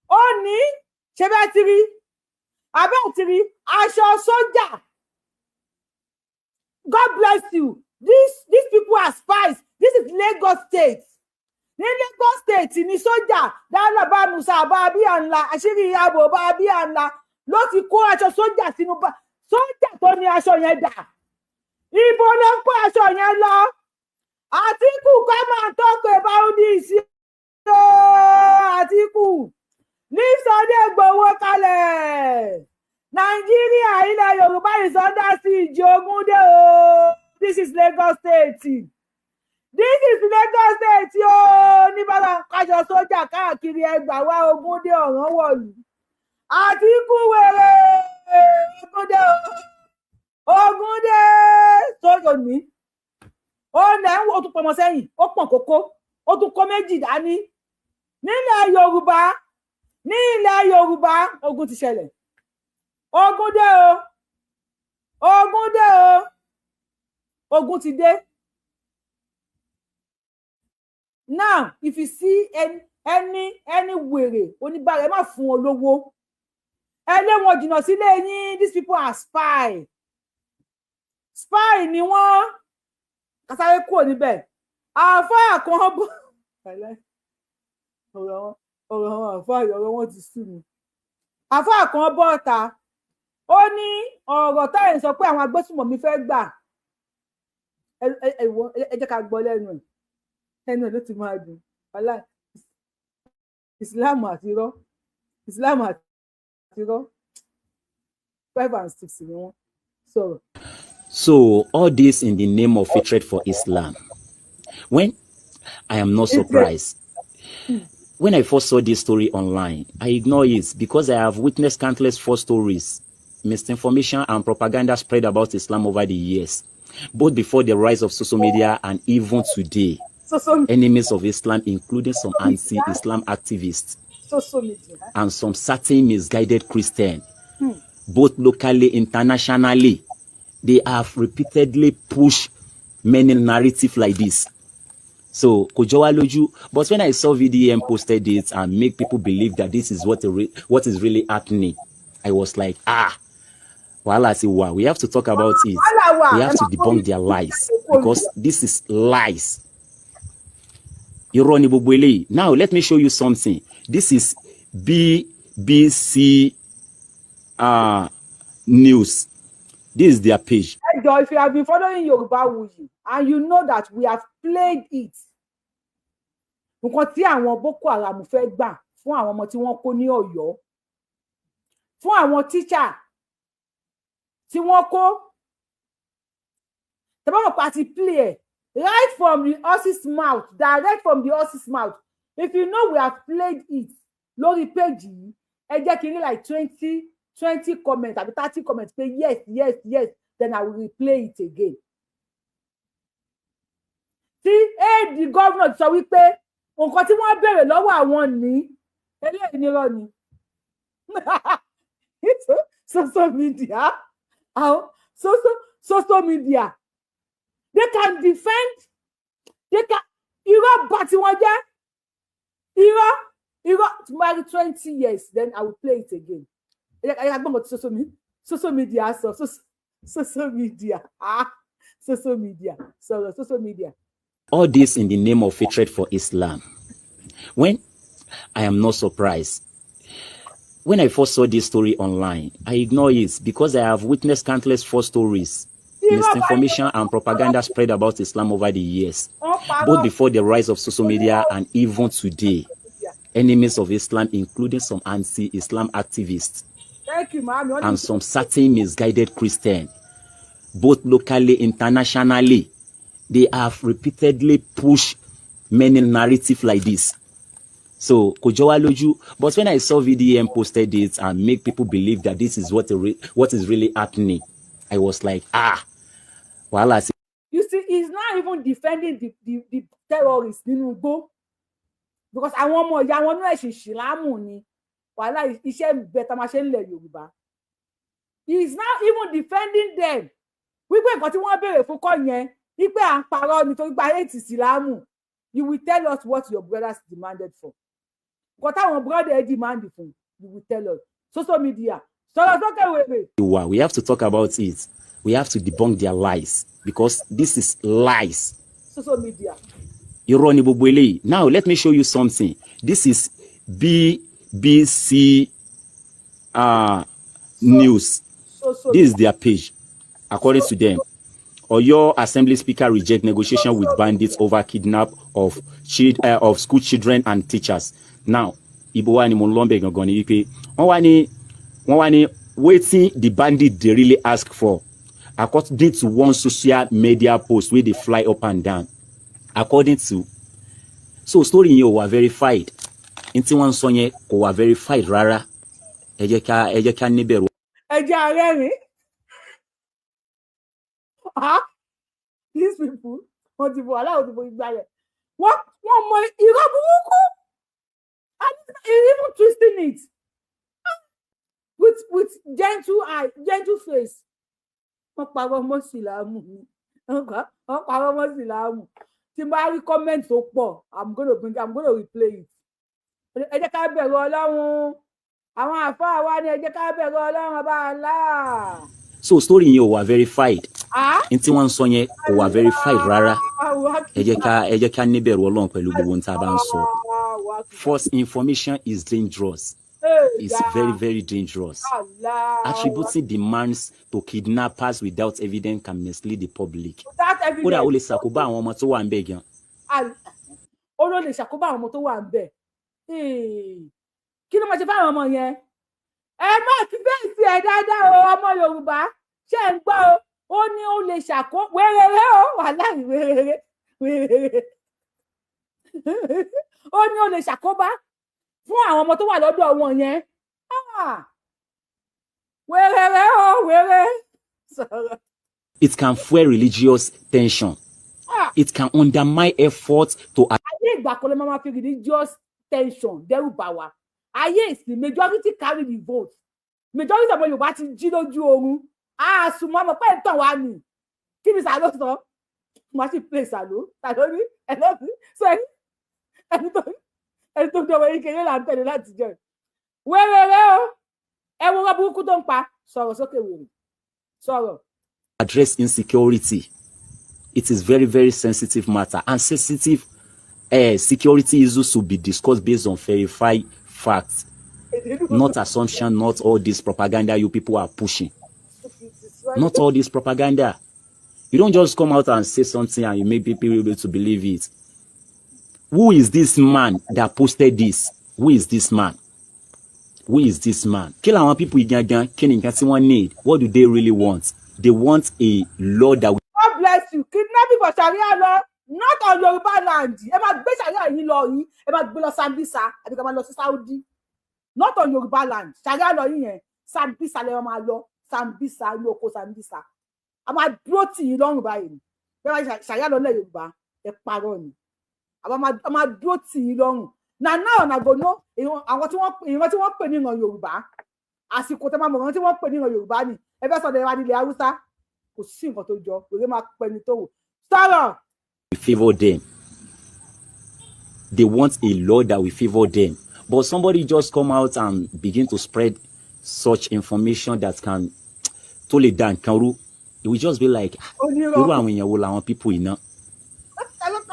Ó ní ṣe bẹ́ẹ̀ ti rí abẹ́ ti rí aṣọ sójà. God bless you. These people are spies. This is Lagos State. Ní Lagos State ní sójà dáná bá musa bá bí ànlá àṣírí ààbò bá bí ànlá ló ti kó aṣọ sójà sínú bá. Sójà tó ní aṣọ yẹn dà? Ibo ló ń kó aṣọ yẹn lọ? Àtíkù, come and talk about this ooo. Àtíkù ní Sunday Igboho kalẹ̀. Nàìjíríà, ilẹ̀ Yorùbá is under siege. Ogun dé o. This is Lagos State, this is Lagos State o. Ní bàbá ń kájọ sójà káàkiri, ẹgbàá wá, ogun dé, ọ̀ràn wọ̀lú. Àtíkù wèrè, ogun dé o, ogun dé. Sójà ní ó lẹ̀ ń wo, ó tún pọmọ sẹ́yìn, ó pọ̀n kókó, ó tún kó méjì dání. Nílẹ̀ Yorùbá, ní ilẹ̀ Yorùbá, ogun ti ṣẹlẹ̀, ogun dé o, ogun dé o, ogun ti dé. Now, if you see any wèrè oníbàárà, ẹ má fún wọn lówó, ẹ lé wọn jìnnà sílé yín. These people are spy, spy ni wọ́n. Kásáré kúrò níbẹ̀. Àáfàá kan bọ́ ọ̀rọ̀ àwọn àáfàá yìí, ọ̀rọ̀ wọn ti sú mi. Àáfàá kan bọ́ ọ̀ta, ó ní ọ̀rọ̀ táyà ń sọ pé àwọn agbésùmọ̀mí fẹ́ gbà. Ẹ jẹ́ ká gbọ́ lẹ́nu ẹ̀, ẹnu ẹ̀ ló ti máa dùn. Wàhálà Ìsìláàmù àti irọ́, Ìsìláàmù àti irọ́, five and six ni wọ́n sọ̀rọ̀. So all this in the name of hatred for Islam. When I am not surprised. When I first saw this story online, I ignored it because I have witnessed countless false stories, misinformation, and propaganda spread about Islam over the years, both before the rise of social media and even today. Social Enemies of Islam, including some anti-Islam activists social media and some certain misguided Christians, both locally, internationally, they have repeatedly pushed many narratives like this. So kò jọ wá lójú. But when I saw VDM posted it and make people believe that this is what is really happening, I was like, ah, wàhálà ti wà. We have to talk about it. Wàhálà wà. We have to debunk their lies because this is lies. Irọ́ ni gbogbo eléyìí. Now let me show you something. This is BBC News. This is their page. Ẹ jọ̀ọ́, if you have been following Yorùbáwùyí and you know that we have played it, nǹkan tí àwọn Boko Haram fẹ́ gbà fún àwọn ọmọ tí wọ́n kó ní Ọ̀yọ́, fún àwọn tíṣà tí wọ́n kó, tẹ́ bá mọ̀ pé a ti play ẹ̀ right from the horse's mouth, direct from the horse's mouth. If you know we have played it lórí page yìí, ẹ jẹ́ kí n rí like 20 comment àbí 30 comment pé yes, then I will replay it again. Tí aide governor sọ wípé nǹkan tí wọ́n béèrè lọ́wọ́ àwọn ní eléyìí nírọ́ ni. Social media, àwọn social media, they can defend, they can irọ́ bá tí wọ́n jẹ́ irọ́ irọ́. Tí mo bá rí 20 years, then I will play it again. Ẹ jẹ́ ká gbọ́ nǹkan tí social media sọ. Social media, ah, social media sọ̀rọ̀, social media. All this in the name of hatred for Islam. When I am not surprised. When I first saw this story online, I ignored it because I have witnessed countless false stories, misinformation, and propaganda spread about Islam over the years, both before the rise of social media and even today. Enemies of Islam, including some anti-Islam activists Thank you, ma'am. and some certain misguided Christians, both locally, internationally, they have repeatedly pushed many narratives like this. So kò jọ wá lójú. But when I saw VDM posted it and make people believe that this is what is really happening, I was like, ah, wàhálà ti You see, he's not even defending the terrorists nínú igbó because àwọn ọmọ ìyá wọn náà ẹ̀sìn ìsìlámù ni. Wàhálà iṣẹ́ ń bẹ tá a máa ṣe ń lẹ̀ Yorùbá. He is not even defending them wípé nǹkan tí wọ́n béèrè fún kọ́ yẹn, wípé à ń parọ́ nítorí gba hate ìsìlámù. You will tell us what your brothers demanded for. Nǹkan táwọn brother demand fún, you will tell us. Social media sọ̀rọ̀ sókè wèrè. Wà. We have to talk about it. We have to debunk their lies because this is lies. Social media. Irọ́ ni gbogbo eléyìí. Now let me show you something. This is BBC News. Social This is their page. According to them, Oyo Assembly Speaker reject negotiation with bandits over kidnap of school children and teachers. Now, ibo wa ni mo ń lọ bẹ̀ gangan ni wípé wọ́n wá ní wetin the bandit dey really ask for, according to one social media post wey dey fly up and down. According to, so story yẹn ò wà verified. N tí wọ́n ń sọ yẹn kò wà verified rárá. Ẹ jẹ́ ká níbẹ̀rù. Ẹ jẹ́ arẹ́rìn. Ah, these people, wọ́n ti bọ̀ aláwọ̀ ti bọ̀ ìgbà rẹ̀, wọ́n mọ irọ́ burúkú and even twisting it with gentle eye, gentle face. Wọ́n parọ́ mọ́ sílámù ni, wọ́n parọ́ mọ́ sílámù. Tí n bá rí comment tó pọ̀, I'm gonna replay it. Ẹ jẹ́ ká bẹ̀rù Ọlọ́run. Àwọn àfáà wa ní ẹ jẹ́ ká bẹ̀rù Ọlọ́run ọba Allah. So story yẹn ò wà verified. Ah? N tí wọ́n ń sọ yẹn kò wà verified rárá. Ẹ jẹ́ ká níbẹ̀rù Ọlọ́run pẹ̀lú gbogbo ohun tá a bá ń sọ. False information is dangerous. It's very, very dangerous. Attributing demands to kidnappers without evidence can mislead the public. Without evidence. Kódà ó lè ṣàkóbá àwọn ọmọ tó wà ń bẹ̀ gan. Ó ló lè ṣàkóbá àwọn ọmọ tó wà ń bẹ̀. Kí ló máa ṣe fáwọn ọmọ yẹn? Ẹ má fi bẹ́ẹ̀ sí ẹ dáadáa o. Ọmọ Yorùbá, ṣé ń gbọ́ o? Ó ní ó lè ṣàkó wéréré o, wàláhì, wéréré wéréré. Ó ní ó lè ṣàkóbá fún àwọn ọmọ tó wà lọ́dọ̀ wọn yẹn. Ah! Wéréré o, wéré sọ̀rọ̀. It can fuel religious tension. Ah! It can undermine efforts to Ayé ìgbà kan ló máa fi religious tension dẹ́rù bà wá. Ayé ìsìn, majority carry the vote. Majority ọmọ Yorùbá ti jí lójú oorun. Àsùnmọ́ ọmọ pẹ́ ń tàn wá nì. Kí ni sàlọ́ sọ? Màá sì play sàló sàló ní ẹlọ́sìn sọ ẹni tó dọ̀wọ́ yìí kéré là ń tẹ̀lé láti jọ wẹ́rẹ́rẹ́ o. Ẹ wo burúkú tó ń pa. Sọ̀rọ̀ sókè, wèrè, sọ̀rọ̀. Address insecurity. It is very, very sensitive matter, and sensitive security issues should be discussed based on verified facts, not assumption, not all this propaganda you people are pushing. Not all this propaganda. You don't just come out and say something and you make people able to believe it. Who is this man that posted this? Who is this man? Who is this man? Kí làwọn people yìí gangan, kí ni nǹkan tí wọ́n need? What do they really want? They want a law that God bless you. Kidnapping for Sharia law, not on Yorùbá land. Ẹ máa gbé Sharia yín lọ yín, ẹ máa gbé lọ Sambisa àbí ká máa lọ sí Saudi. Not on Yorùbá land. Sharia law yín yẹn, Sambisa lẹ máa lọ. Sambisa, inú oko Sambisa. A máa dúró tì yín lọ́rùn báyìí ni. Bẹ́ẹ̀ bá Sharia law lẹ̀ Yorùbá, ẹ parọ́ ni. A máa dúró tì yín lọ́rùn. Na now una go know àwọn tí wọ́n, ìran tí wọ́n pè ní ìran Yorùbá. Àsìkò tẹ́ máa mọ̀ ìran tí wọ́n pè ní ìran Yorùbá ni. Ẹ fẹ́ sọ̀rọ̀ ẹ wá nílẹ̀ Haúsá, kò sí nǹkan tó jọ òwe máa pẹni tó wò sọ̀rọ̀. Favor them. They want a law that will favor them. But somebody just come out and begin to spread such information that can tó lè dá nǹkan rú. It will just be like, irú àwọn èèyàn wo làwọn people yìí náà?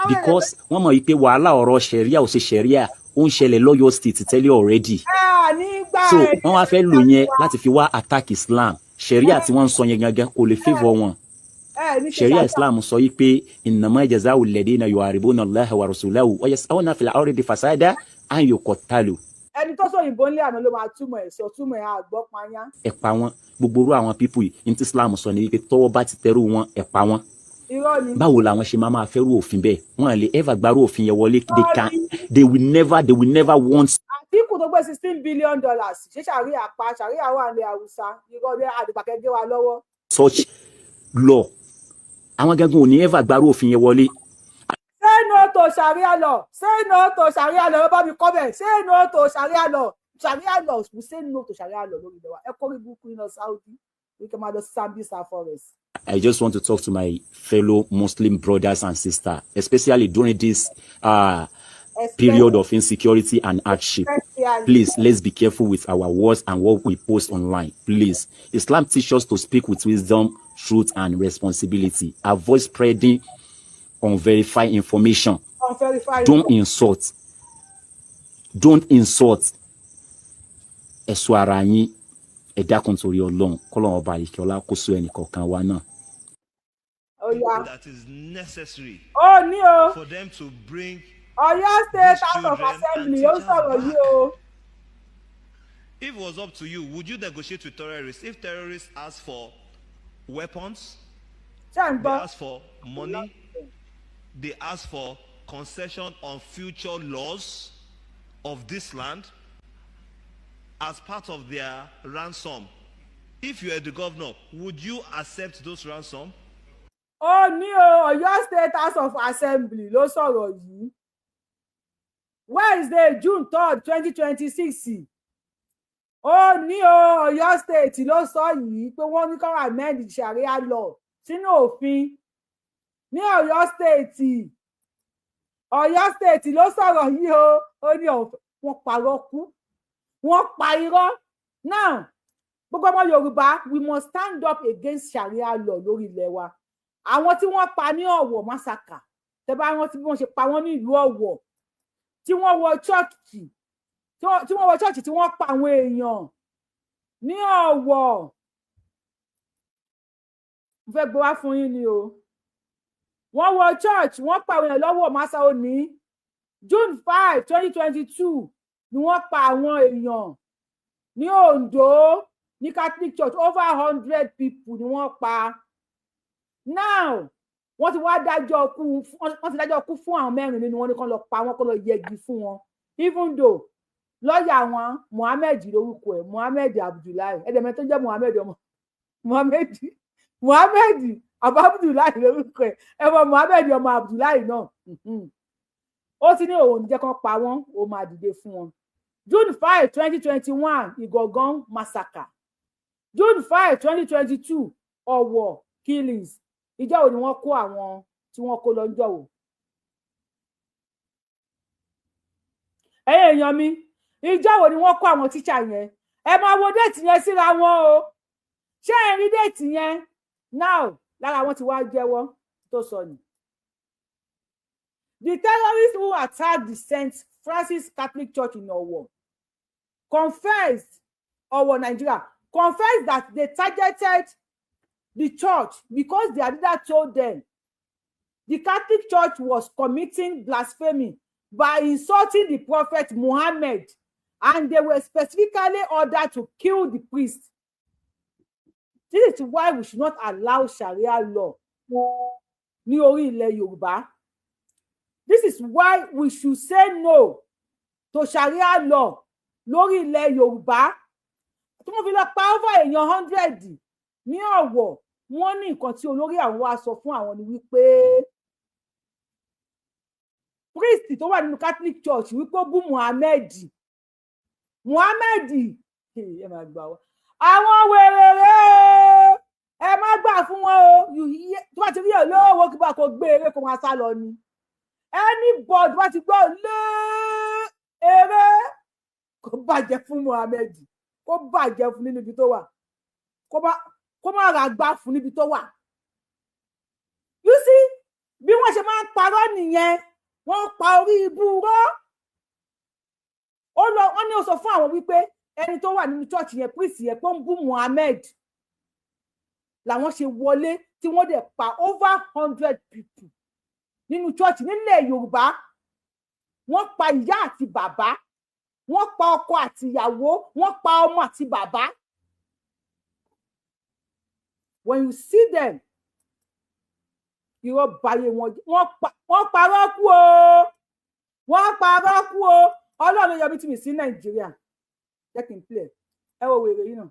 Because wọ́n mọ̀ wípé wàhálà ọ̀rọ̀ ṣẹ̀ríà ò ṣe ṣẹ̀ríà, ó ń ṣẹlẹ̀ lọ́yọ̀ State tẹ́lẹ̀ already. So wọ́n wá fẹ́ lò yẹn láti fi wá attack Islam. Ṣẹ̀ríà tí wọ́n ń sọ yẹn gangan kò lè favour wọn. Ṣẹ̀ríà Islam sọ yìí pé إنما جزاء الذين يحاربون الله ورسوله ويسعون في الأرض فسادا أن يقتلوا. Ẹni tó sọ òyìnbó ńlẹ̀ àná ló máa túmọ̀ ẹ̀, sọ túmọ̀ ẹ̀, àgbọ̀ payá. Ẹ pa wọn. Gbogbo irú àwọn people yìí, ní tí Islam sọ ni wípé tọ́wọ́ bá ti tẹrú wọn, ẹ pa wọn. Irọ́ ni. Báwo làwọn ṣe máa máa fẹ́rù òfin bẹ́ẹ̀? Wọn lè ever gbárù òfin yẹn wọlé. They will never want. Àtíkù tó gbé $16 billion, ṣé sàríà pa sàríà wà ní Haúsá? Irọ́ ní àdìpàkẹ́ gé wa lọ́wọ́. Such law, àwọn gangan ò ní ever gbárù òfin yẹn wọlé. Say no to Sharia law, say no to Sharia law. Ẹ bá mi kọ́ bẹ̀, say no to Sharia law, Sharia law. We say no to Sharia law lórí ilẹ̀ wa. Ẹ kọ́ rí burúkú yín lọ Saudi, we can máa lọ sí Sambisa Forest. I just want to talk to my fellow Muslim brothers and sisters, especially during this period of insecurity and hardship. Please, let's be careful with our words and what we post online. Please. Islam teaches us to speak with wisdom, truth, and responsibility. Avoid spreading unverified information. Unverified. Don't insult. Don't insult. Ẹ ṣọ́ ara yín. Ẹ dákun torí Ọlọ́run. Kọ́lọ́run ọba àlìkẹ́ọ́lá kó sọ ẹnì kọ̀ọ̀kan wa náà. Ó yá. That is necessary Ó ní o. for them to bring Ọ̀yọ́ State House of Assembly ó sọ̀rọ̀ yìí o. If it was up to you, would you negotiate with terrorists? If terrorists ask for weapons, Ṣé ń they gbọ́? Ask for money, they ask for concession on future laws of this land as part of their ransom. If you are the governor, would you accept those ransom? Ó ní o. Ọ̀yọ́ State House of Assembly ló sọ̀rọ̀ yìí, Wednesday, June 3rd, 2026. Ó ní o. Ọ̀yọ́ State ló sọ yìí pé wọ́n ní kó amend Sharia law sínú òfin ní Ọ̀yọ́ State. Ọ̀yọ́ State ló sọ̀rọ̀ yìí o. Ó ní wọ́n parọ́ kú, wọ́n pa irọ́. Now, gbogbo ọmọ Yorùbá, we must stand up against Sharia law lórí ilẹ̀ wa. Àwọn tí wọ́n pa ní Ọ̀wọ̀ massacre, tẹ́ bá rántí bí wọ́n ṣe pa wọ́n ní ìlú Ọ̀wọ̀, tí wọ́n wọ chọ́ọ̀chì, tí wọ́n wọ chọ́ọ̀chì, tí wọ́n pa àwọn èèyàn ní Ọ̀wọ̀. Mo fẹ́ gbé wá fún yín ni o. Wọ́n wọ church, wọ́n pa àwọn èèyàn lọ́wọ́ massa òní. June 5, 2022 ni wọ́n pa àwọn èèyàn ní Ondo ní Catholic Church. Over 100 people ni wọ́n pa. Now, wọ́n ti wá dájọ́ ikú, wọ́n ti dájọ́ ikú fún àwọn mẹ́rin nínú wọn, ní kán lọ pa wọ́n, kó lọ yẹgi fún wọn, even though lọ́ọ̀yà wọn, Mohammed lórúkọ ẹ̀, Mohammed Abdullahi, ẹ̀dẹ̀mẹ́ tó jẹ́ Mohammed, ọmọ Mohammed, Mohammed abu Abdullahi lórúkọ ẹ̀, ẹ̀mọ Mohammed ọmọ Abdullahi náà, ó ti ní òun jẹ́ kán pa wọ́n, ó máa dìde fún wọn. June 5, 2021, Ìgàngán massacre. June 5, 2022, Ọ̀wọ̀ killings. Ìjọ wo ni wọ́n kó àwọn tí wọ́n kó lọ ń jọ̀wọ́. Ẹ̀yin èèyàn mi, ìjọ wo ni wọ́n kó àwọn tíṣà yẹn? Ẹ máa wo date yẹn síra wọn o. Ṣé ẹ rí date yẹn now? Lára wọn ti wá jẹ́wọ́ tó sọ ni. The terrorists who attacked the St. Francis Catholic Church in Owo confessed, Owo, Nigeria, confessed that they targeted the church because their leader told them the Catholic Church was committing blasphemy by insulting the Prophet Muhammad, and they were specifically ordered to kill the priest. This is why we should not allow Sharia law ní orí ilẹ̀ Yorùbá. This is why we should say no to Sharia law lórí ilẹ̀ Yorùbá. Tí wọ́n fi lọ pa over èèyàn 100 ní Ọ̀wọ̀, wọ́n ní nǹkan tí olórí àwọn wá sọ fún àwọn ni wípé priest tó wà nínú Catholic Church wípé ó bú Muhammed. Muhammed, ẹ máa gbà wá àwọn wèrè rè é, ẹ má gbà fún wọn o. Tó bá ti rí olówó kí bá kó gbé eré kó máa sá lọ ni. Anybody bá ti gbọ́ lé eré, kó bàjẹ́ fún Muhammed, kó bàjẹ́ fún nínú ibi tó wà, kó má ra gbà fún níbi tó wà. You see bí wọ́n ṣe máa ń parọ́ nìyẹn, wọ́n pa orí ibú rọ́. Ó lọ, wọ́n ní ó sọ fún àwọn wípé ẹni tó wà nínú church yẹn, priest yẹn, pé ó ń bú Muhammed, làwọn ṣe wọlé tí wọ́n dẹ̀ pa over 100 people nínú church nílẹ̀ Yorùbá. Wọ́n pa ìyá àti bàbá, wọ́n pa ọkọ àti ìyàwó, wọ́n pa ọmọ àti bàbá. When you see them, irọ́ bayé wọn, wọ́n parọ́ kú o, wọ́n parọ́ kú o. Ọlọ́run yọ mí tì mí sí Nàìjíríà. Jẹ́ kí n play ẹ wo wèrè yìí náà.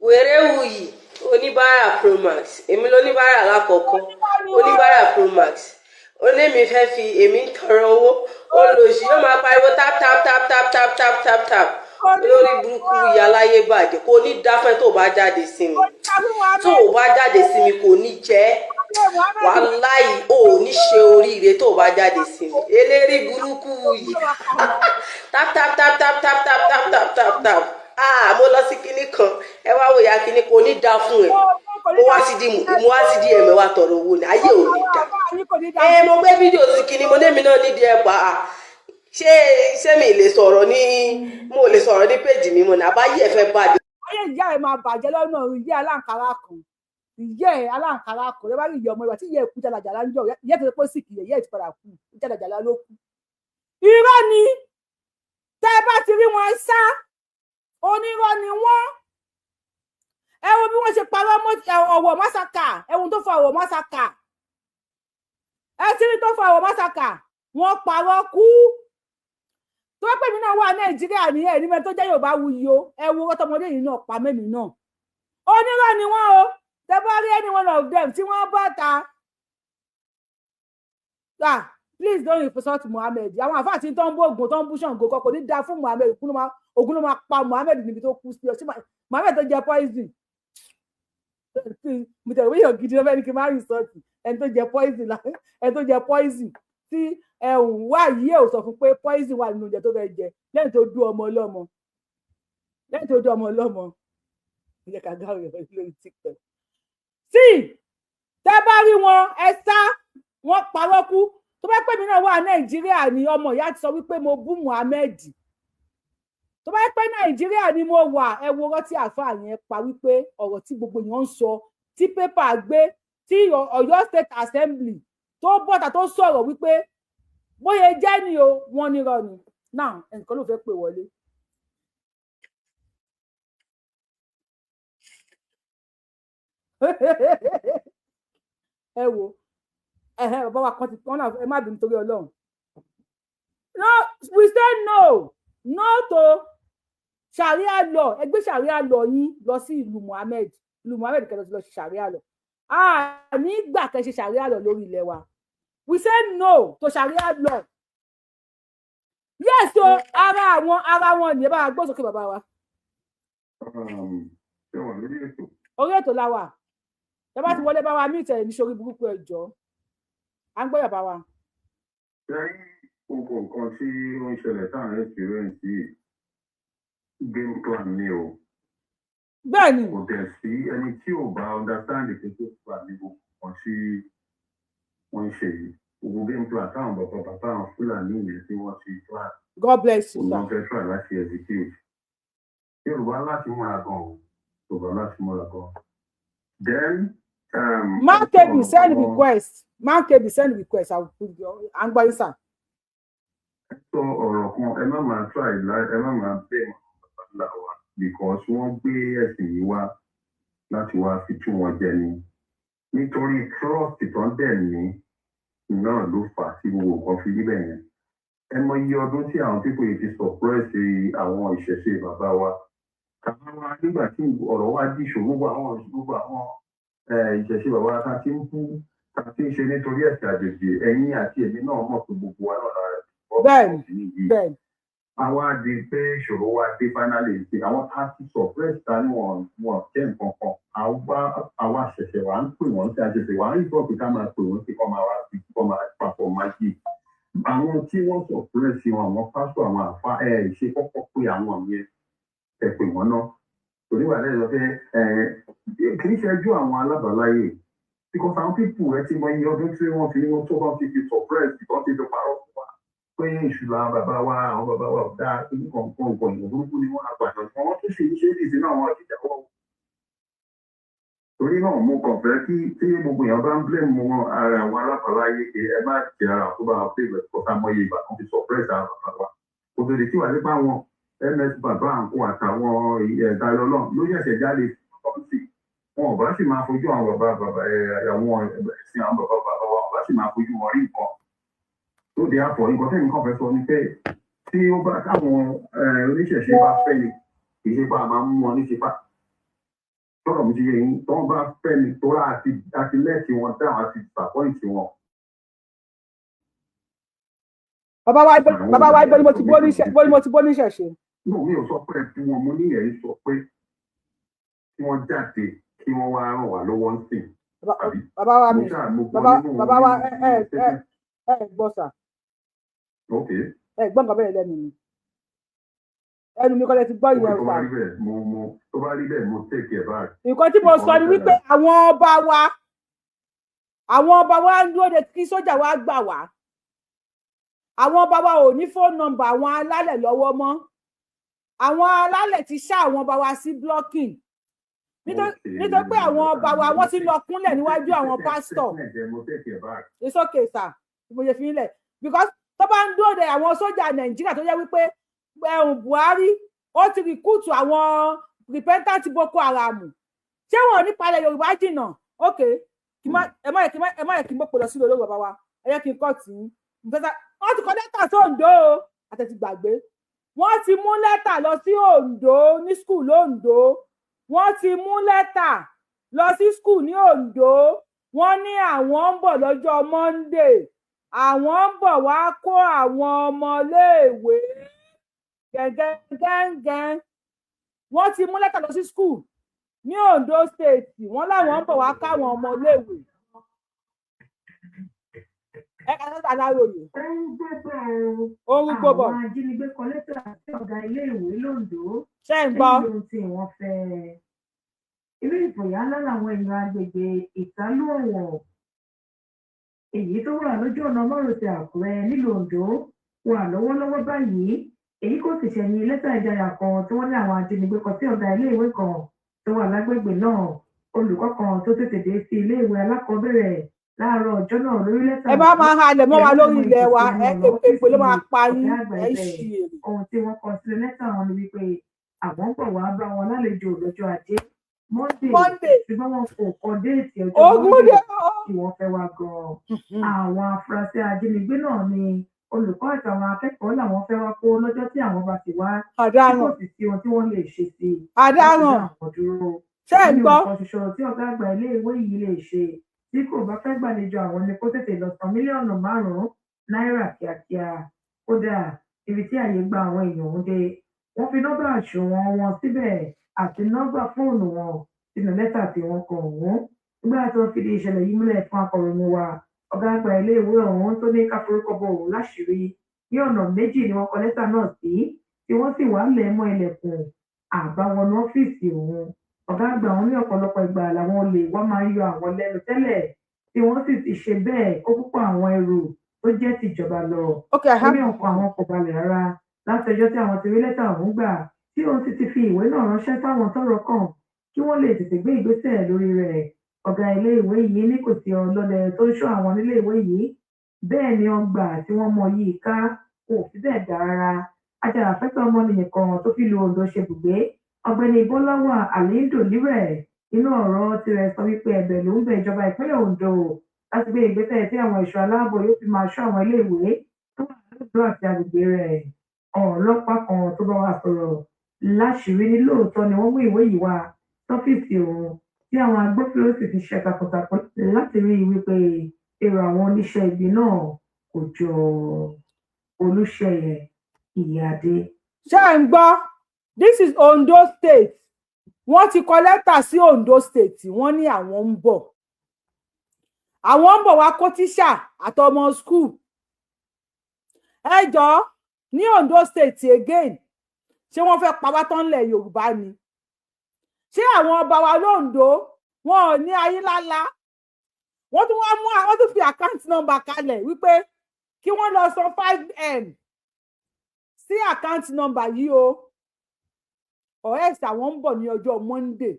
Wèrè wuyì oníbàárà Promax, èmi lóníbàárà lákọ̀ọ́kọ́, oníbàárà Promax onémi fẹ́ fi èmi ń tọrọ owó, olóṣì yóò máa pariwo tap tap tap tap tap tap tap tap. Olórí burúkú ìyáláyé bàjẹ́, kò ní dáfẹ́ tó bá jáde sí mi, tó o bá jáde sí mi kò ní jẹ́ wàláì, ò ní ṣe oríire tó o bá jáde sí mi, eléri burúkú yìí. Tap tap tap tap tap tap tap tap tap tap. Ah, mo lọ sí kinní kan, ẹ wá wòye kinní kan, ní dá fún ẹ. Mo wá sí di mo wá sí di ẹ̀mẹ̀ wá tọrọ owó ni ayé ò ní dá. Ẹ mo gbé fídíò sí kinní, mo lémi náà nídìí ẹ pa á. Ṣé mi lè sọ̀rọ̀ ní, mo lè sọ̀rọ̀ ní péjì mi mo ní àbáyé ẹ fẹ́ bàjẹ́. Ayé ìyá ẹ máa bàjẹ́ lọ́nà ìyá aláǹkárá kan, ìyá ẹ aláǹkárá kan ló bá rí ìyá ọmọ ìwà tí ìyá ẹ kú jàlàjàlá ń jọ, ìyá ẹ tó pọ̀ sí kìí, ìyá ẹ ti padà kú jàlàjàlá ló kú. Irọ́ ni, tẹ́ ẹ bá ti rí wọn sá, onírọ́ ni wọ́n. Ẹ wo bí wọ́n ṣe parọ́ mọ́ Ọ̀wọ̀ masaka, ẹ wo tó fa Ọ̀wọ̀ masaka, ẹ ti rí tó fa Ọ̀wọ̀ masaka, wọ́n parọ́ kú. Tó bá pè mí náà wà Nàìjíríà ní ẹ̀ nígbà tó jẹ́ Yorùbá wuyì o, ẹ wo ọtọmọdé yìí náà pa mẹ́mi náà. Onírọ́ ni wọ́n o. Tẹ́ bá rí any one of them tí wọ́n bá ta, ah, please don't insult Muhammed. Àwọn àfáà tí tó ń bó Ògún tó ń bú Ṣàngó kọ, kò ní dáa fún Muhammed, Ògún ló máa pa Muhammed níbi tó kú sí. Ọ Muhammed tó jẹ poison, mo tẹ̀wé èèyàn gidi lọ́fẹ́ ní kí n má insult ẹni tó jẹ poison, ẹni tó jẹ poison tí ẹ̀hún wá yìí ẹ̀ ò sọ fún pé poison wà nínú oúnjẹ tó fẹ́ jẹ lẹ́yìn tó dú ọmọ ọlọ́mọ, lẹ́yìn tó dú ọmọ ọlọ́mọ. Ẹ jẹ́ ká gáwé lórí TikTok. Sí, tẹ́ bá rí wọn ẹ sá, wọ́n parọ́ kú. Tó bá pè mí náà wà Nàìjíríà ni ọmọ ìyá ti sọ wípé mo bú Muhammed. Tó bá pẹ́ Nàìjíríà ni mo wà, ẹ wo ọ̀rọ̀ tí àáfàá yẹn pa wípé ọ̀rọ̀ tí gbogbo èèyàn ń sọ, tí pépà gbé, tí Ọ̀yọ́ State Assembly tó bọ́ta tó sọ̀rọ̀ wípé bóyá jẹ́ ni o, wọ́n nírọ́ ni. Now ẹnìkan ló fẹ́ pè wọlé. Ẹ wo ẹhẹ bàbá wa kan ti wọn náà, ẹ má bínú torí Ọlọ́run. No, we say no, no to Sharia law. Ẹ gbé Sharia law yín lọ sí ìlú Muhammed, ìlú Muhammed kẹlẹ ti lọ ṣe Sharia law. A ní gbà kẹ́ ṣe Sharia law lórí ilẹ̀ wa. We say no to Sharia law. Yes o, ara àwọn ara wọn ni ẹ bá wa gbọ́ sókè bàbá wa. Orí ètò la wà. Ẹ bá ti wọlé bá wa mí ìtẹ̀lẹ̀ ní sórí burúkú ẹ jọ. À ń gbọ́, bàbá wa. Lẹ́yìn gbogbo nǹkan tí ó ń ṣẹlẹ̀ táwọn experience yìí, game plan ni o. Kò dẹ̀ sí ẹni tí ò bá understand pé game plan ní gbogbo nǹkan tí wọ́n ń ṣe yìí. Gbogbo game plan táwọn bàbá bàbá àwọn Fúlàní yẹn tí wọ́n ti plan, God bless you, òun sir. wọ́n fẹ́ try láti execute. Yorùbá láti múra gan o. Yorùbá láti múra gan. Then Man KB, send ọ̀rọ̀ request. Man KB, send request. I will put your, à ń gbọ́ yín, sir. Sọ ọ̀rọ̀ kan, ẹ má máa try ẹ má máa blame àwọn bàbá ńlá wa, because wọ́n gbé ẹ̀sìn yìí wá láti wá fi tú wọn jẹ ni. Nítorí trust tó ń dẹ̀ ní náà ló fà á tí gbogbo nǹkan fi rí bẹ́ẹ̀ yẹn. Ẹ mọ iye ọdún tí àwọn people yìí ti suppress àwọn ìṣẹ̀ṣe bàbá wa tàbá wa. Nígbà tí ọ̀rọ̀ wa di ìṣòro, gbogbo àwọn ìṣẹ̀ṣe bàbá wa tá a ti ń bú, tá a ti ń ṣe nítorí ẹ̀sìn àjèjì, ẹ̀yin àti èmi náà mọ̀ pé gbogbo wa náà lára bẹ́ẹ̀ni bẹ́ẹ̀ni. Àwa di pé ìṣòro wa dé finally ṣe àwọn tá a ti suppress, ta ni wọn jẹ́ nǹkan kan. Àwa ṣẹ̀ṣẹ̀ wà ń pè wọ́n sí, àṣẹ̀ṣẹ̀ wà ń rí bọ́ọ̀kì ká máa pè wọ́n sí, kọ́ máa wá sí, kọ́ máa papọ̀ májì àwọn tí wọ́n suppress wọn, àwọn pásítọ̀, àwọn àfa. Ẹ̀ ṣe kọ́kọ́ pé àwọn yẹn, ẹ pè wọ́n náà, torí wà lẹ́yìn lọ pé ẹ kì í ṣe ẹjọ́ àwọn alábàáláyè, because àwọn people ẹ ti mọ iye ọdún tí wọ́n fi wọ́n tó bá ti fi suppress, tó ti fi parọ́ fún wa pé èṣù làwọn bàbá wa, àwọn bàbá wa ò dáa, nǹkan nǹkan nǹkan ìwọ̀n burúkú ni wọ́n, àpàdé wọn tún ṣe iṣẹ́ ìdí sínú àwọn ìjáwọ́. Torí náà, mo kàn fẹ́ kí tí gbogbo èèyàn bá ń blame wọn, ara àwọn alábàáláyé, ẹ má jẹ ara tó bá wọn pé ìwẹ̀ kọ́ta mọye ìgbà kan fi suppress àwọn bàbá wa kò tó di tí wàá nípa wọn ms bàbá àǹkó àtàwọn ẹ̀dá lọ́lọ́ ló ṣẹ̀ṣẹ̀ jáde sí wọn. Ò bá sì máa fojú àwọn bàbá bàbá àwọn ẹ̀sìn àwọn bàbá bàbá wa, ò bá sì máa fojú wọn rí nǹkan tó di àpọ̀. Nǹkan tẹ́mi kàn fẹ́ sọ ni pé tí ó bá táwọn oníṣẹ̀ṣe bá fẹ́ ni, kì í ṣe pé a máa ń mú wọn ní ṣe pa tọ́rọ̀ mi ti yé yín. Tí wọ́n bá fẹ́ ni, tóra àti let wọn down, àti disappoint wọn. Bàbá wa, ibo ni mo ti bó níṣẹ̀ṣe? No, mi ò sọ pé ẹ fún wọn. Mo ní ẹ̀ ń sọ pé kí wọ́n jáde, kí wọ́n wá ràn wá lọ́wọ́ ń sìn. Bàbá wa mi, bàbá wa, ẹ gbọ́, sir. Ok. Ẹ gbọ́ nǹkan bẹ́ẹ̀ lẹ́nu mi, ẹnu mi kọ́lẹ̀ ti gbọ́ ìyẹn. Tó bá rí bẹ́ẹ̀, mo tó bá rí bẹ́ẹ̀, mo take it back. Nǹkan tí mo sọ ni wípé àwọn ọba wa ń dúró de kí sójà wa gbà wá. Àwọn ọba wa ò ní phone number àwọn alálẹ̀ lọ́wọ́ mọ́. Àwọn alálẹ̀ ti ṣá àwọn ọba wa sí blocking, nítorí pé àwọn ọba wa, wọ́n ti lọ kúnlẹ̀ níwájú àwọn pásítọ̀. It's okay, sir. Mo ṣe fi ń lẹ̀ because tó bá ń dúró de àwọn sójà Nàìjíríà, tó yẹ wípé ẹ̀hún Buhari ó ti recruit àwọn repentant Boko Haram, ṣé wọn ò ní palẹ̀ Yorùbá jìnnà? Ok, ẹ má yẹ kí n bọ́ pọ̀ lọ sí olóògbé. Bàbá wa, ẹ yẹ kí n kọ́ tì í. Wọ́n ti kọ lẹ́tà sí Oǹdó o, àtẹ̀tí gbàgbé. Wọ́n ti mú lẹ́tà lọ sí Oǹdó, ní school Oǹdó. Wọ́n ti mú lẹ́tà lọ sí school ní Oǹdó. Wọ́n ní àwọn ń bọ̀ lọ́jọ́ Monday, àwọn ń bọ̀ wá kó àwọn ọmọléèwé gẹ́gẹ́gẹ́gẹ́. Wọ́n ti mú lẹ́tà lọ sí school ní Ondo State. Wọ́n láwọn ń bọ̀ wá káwọn ọmọléèwé. Ẹ kà sọ́tà Aláròyé. Ó ń Ó ń gbóbọ̀. Àwọn ajínigbé kọ lẹ́tà sí ọ̀gá iléèwé londo. Ṣé ń gbọ́? Èyí lohun tí wọ́n fẹ́. Inú ìfòyà ńlá làwọn èèyàn agbègbè Ìtàlú Ọ̀wọ̀, èyí tó wà lójú ọ̀nà márosẹ̀ Àkúrẹ́ nílùú Ondo, wà lọ́wọ́lọ́wọ́ báyìí. Èyí kò sì ṣẹ̀yìn lẹ́tà ìjayà kan tí wọ́n ní àwọn ajínigbé kọ sí ọ̀gá iléèwé kan tó wà lágbègbè náà. Olùkọ́ kan tó tètè dé sí iléèwé alákọ̀ọ́bẹ̀rẹ̀ láàárọ̀ ọjọ́ náà lórí lẹ́tà. Ẹ bá máa halẹ̀ mọ́ wa lórí ilẹ̀ wa, ẹ èpè ló máa pa yín, ẹ ṣì èrè. Ohun tí wọ́n kọ sílẹ̀ lẹ́tà wọn ni wípé àwọn ń bọ̀ wá bá wọn lálejò lọ́jọ́ Ajé Monday, ṣùgbọ́n wọn kò kọ date ọjọ́ Ogun Monday dé. tí wọ́n fẹ́ wá gan-an. Àwọn afurasí ajínigbé náà ni olùkọ́ àtàwọn akẹ́kọ̀ọ́ làwọn fẹ́ wá kó lọ́jọ́ tí àwọn bá ti wá, tí kò sì sí ohun tí wọ́n lè ṣe sí i Ọ̀daràn. láti dá àwọn dúró. Ṣé ẹ Wọ́n ní gbọ́? nǹkan ṣoṣo tí ọ̀gá àgbà iléèwé yìí lè ṣe tí kò bá fẹ́ gbàlejò àwọn ni kó tètè lọ san mílíọ̀nù 5 náírà kíákíá. Kódà, ibi tí ààyè gba àwọn èèyàn ń dé, wọ́n fi nọ́mbà àsùnwọ̀n wọn síbẹ̀ àti nọ́mbà fóònù wọn sínú lẹ́tà tí wọ́n kọ ọ̀hún. Nígbà tó fìdí ìṣẹ̀lẹ̀ yìí múlẹ̀ fún akọ̀ròyìn wa, Ọ̀gá àgbà iléèwé ọ̀hún tó ní ká forúkọ bo òun láṣìírí ní ọ̀nà méjì ni wọ́n kọ lẹ́tà náà sí, tí wọ́n sì wá lẹ̀ mọ́ ilẹ̀kùn àbáwọnú ọ́fíìsì òun. Ọ̀gá àgbà ọ̀hún ní ọ̀pọ̀lọpọ̀ ìgbà làwọn olè wá máa ń yọ àwọn lẹ́nu tẹ́lẹ̀, tí wọ́n sì ti ṣe bẹ́ẹ̀ kó púpọ̀ àwọn ẹrù tó jẹ́ tìjọba lọ. Okay, I Ó have ní ọkàn àwọn kò balẹ̀ rárá láti ọjọ́ tí àwọn ti rí lẹ́tà ọ̀hún gbà, tí òun sì ti fi ìwé náà ránṣẹ́ sáwọn tọ́rọ̀ kàn kí wọ́n lè tètè gbé ìgbésẹ̀ lórí rẹ̀. Ọ̀gá iléèwé yìí ní kò sí ọlọ́dẹ tó ń ṣọ́ àwọn níléèwé yìí, bẹ́ẹ̀ ni ọgbà tí wọ́n mọ yìí ká kò fi bẹ́ẹ̀ dáa rárá. Ajàfẹ́tọ̀ọ́ ọmọnìyàn kan tó fi ìlú Ondo ṣebùgbé, Ọ̀gbẹ́ni Bọ́láwà Alindo Lírẹ̀, nínú ọ̀rọ̀ tirẹ̀ sọ wípé ẹ̀bẹ̀ ló ń bẹ ìjọba ìpínlẹ̀ Ondo láti gbé ìgbésẹ̀ tí àwọn ẹ̀ṣọ́ aláàbò yóò fi máa ṣọ́ àwọn iléèwé tó wà lóńdó àti agbègbè rẹ̀. Ọlọ́pàá kan tó bá wa sọ̀rọ̀ láṣìírí ní lóòótọ́ ni wọ́n mú ìwé yìí wá sọ́fíìsì òun, tí àwọn agbófinró sì ti ṣe takuntakun láti rí i wípé èrò àwọn oníṣẹ́ ibi náà kò jọ. Olùṣeyẹ Ìyíadé. Ṣé ẹ ń gbọ́? This is Ondo State. Wọ́n ti kọ lẹ́tà sí Ondo State. Wọ́n ní àwọn ń bọ̀, àwọn ń bọ̀ wá kó tíṣà àtọmọ school. Ẹ jọ̀ọ́, ní Ondo State again, ṣé wọ́n fẹ́ pa wá tán lẹ̀ Yorùbá ni? Ṣé àwọn ọba wa lóńdó wọn ò ní ayélála? Wọ́n tún wá mú, wọ́n tún fi account number kalẹ̀ wípé kí wọ́n lọ san 5M sí account number yìí o, or else àwọn ń bọ̀ ní ọjọ́ Monday,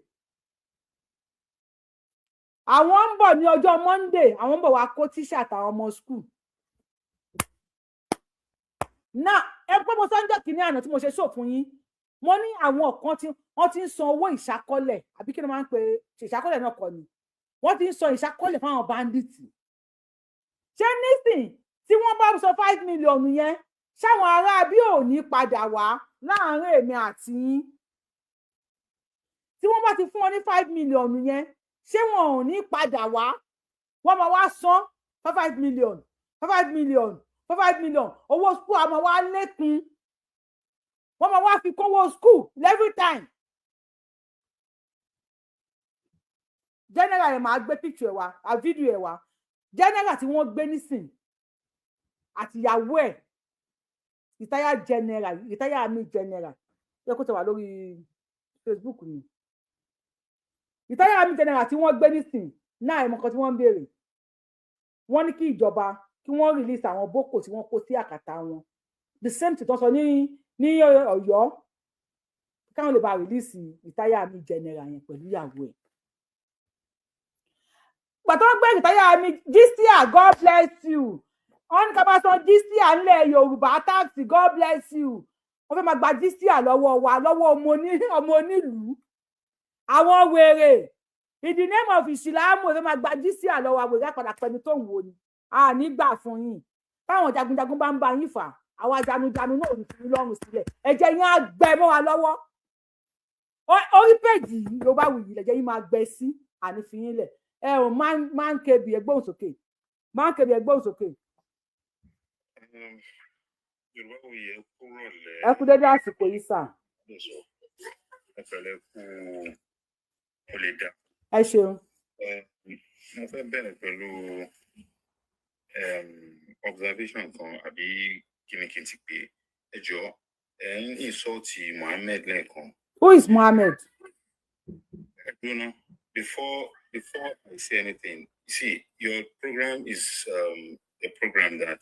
àwọn ń bọ̀ ní ọjọ́ Monday, àwọn ń bọ̀ wá kó tíṣà àtàwọn ọmọ school náà. Ẹ pé mo sọ́njọ́ kìíní àná tí mo ṣe show fún yín, mo ní àwọn kan tí wọ́n ti ń san owó ìṣàkọlẹ̀, àbí kí ni wọ́n máa ń pè ìṣàkọlẹ̀ náà kọ́ ni, wọ́n ti ń san ìṣàkọlẹ̀ fáwọn bandits. Ṣé nísìn tí wọ́n bá sọ 5 million yẹn, ṣáwọn ará bí ò ní padà wá láàárín èmi àti yín? Tí wọ́n bá ti fún wọn ní 5 million yẹn, ṣé wọn ò ní padà wá? Wọ́n máa wá san 5 5 million, 5 5 million, 5 5 million. Owó school àmọ́ wá lékun, wọ́n máa wá fi kówó school every time. General ẹ̀ máa gbé picture ẹ̀ wá, à fídíò ẹ̀ wá. General tí wọ́n gbé nísìn àtìyàwó ẹ̀, retired general, retired army general, yẹ kó tẹ wà lórí Facebook ni. Retired army general tí wọ́n gbé nísìn náà, ẹ̀mọ́ kan tí wọ́n ń béèrè, wọ́n ní kí ìjọba kí wọ́n release àwọn boko tí wọ́n kó sí àkàtà wọn, the same thing tó sọ ní Ọ̀yọ́, káwọn lè bá release retired army general yẹn pẹ̀lú ìyàwó ẹ̀. Gbàtọ́ gbé retired army jisia, God bless you. Wọ́n ní ká máa san jisia ńlẹ̀ Yorùbá, tax, God bless you. Wọ́n fẹ́ máa gba jisia lọ́wọ́ wa, lọ́wọ́ ọmọ onílùú, àwọn wèrè, in the name of ìsìlámù. Wọ́n fẹ́ máa gba jisia lọ́wọ́ àwọn wèrè. Àpàdà pẹ̀lú tó ń wo ni a ní gbà fún yín. Táwọn jagunjagun bá ń bá yín fà, àwa jagunjagun náà ò ní fi yín lọ́rùn sílẹ̀. Ẹ̀jẹ̀ yín á gbẹ mọ́ wa lọ́wọ́. Orí péjì yìí, Yorùbá Wuyì, lẹ̀jẹ̀ yín máa gbẹ sí, àní fi yín lẹ̀. Ẹ ò máa ń kebi ẹgbóhùn sókè, máa ń kebi ẹgbóhùn sókè. Yorùbá Wuyì, ẹ kú rọ̀lẹ́. Ẹ kú dédé àsìkò yìí, sà. Ẹ pẹ̀lẹ́, kú ó lè dá. Ẹ ṣeun. Mo fẹ́ bẹ̀rẹ̀ pẹ̀lú observation kan, àbí kí ni kí n ti pè é. Ẹ jọ̀ọ́, ẹ ń insult Mohammed lẹ́ẹ̀kan. Who is Mohammed? Ẹ dúró. Before I say anything, you see, your program is a program that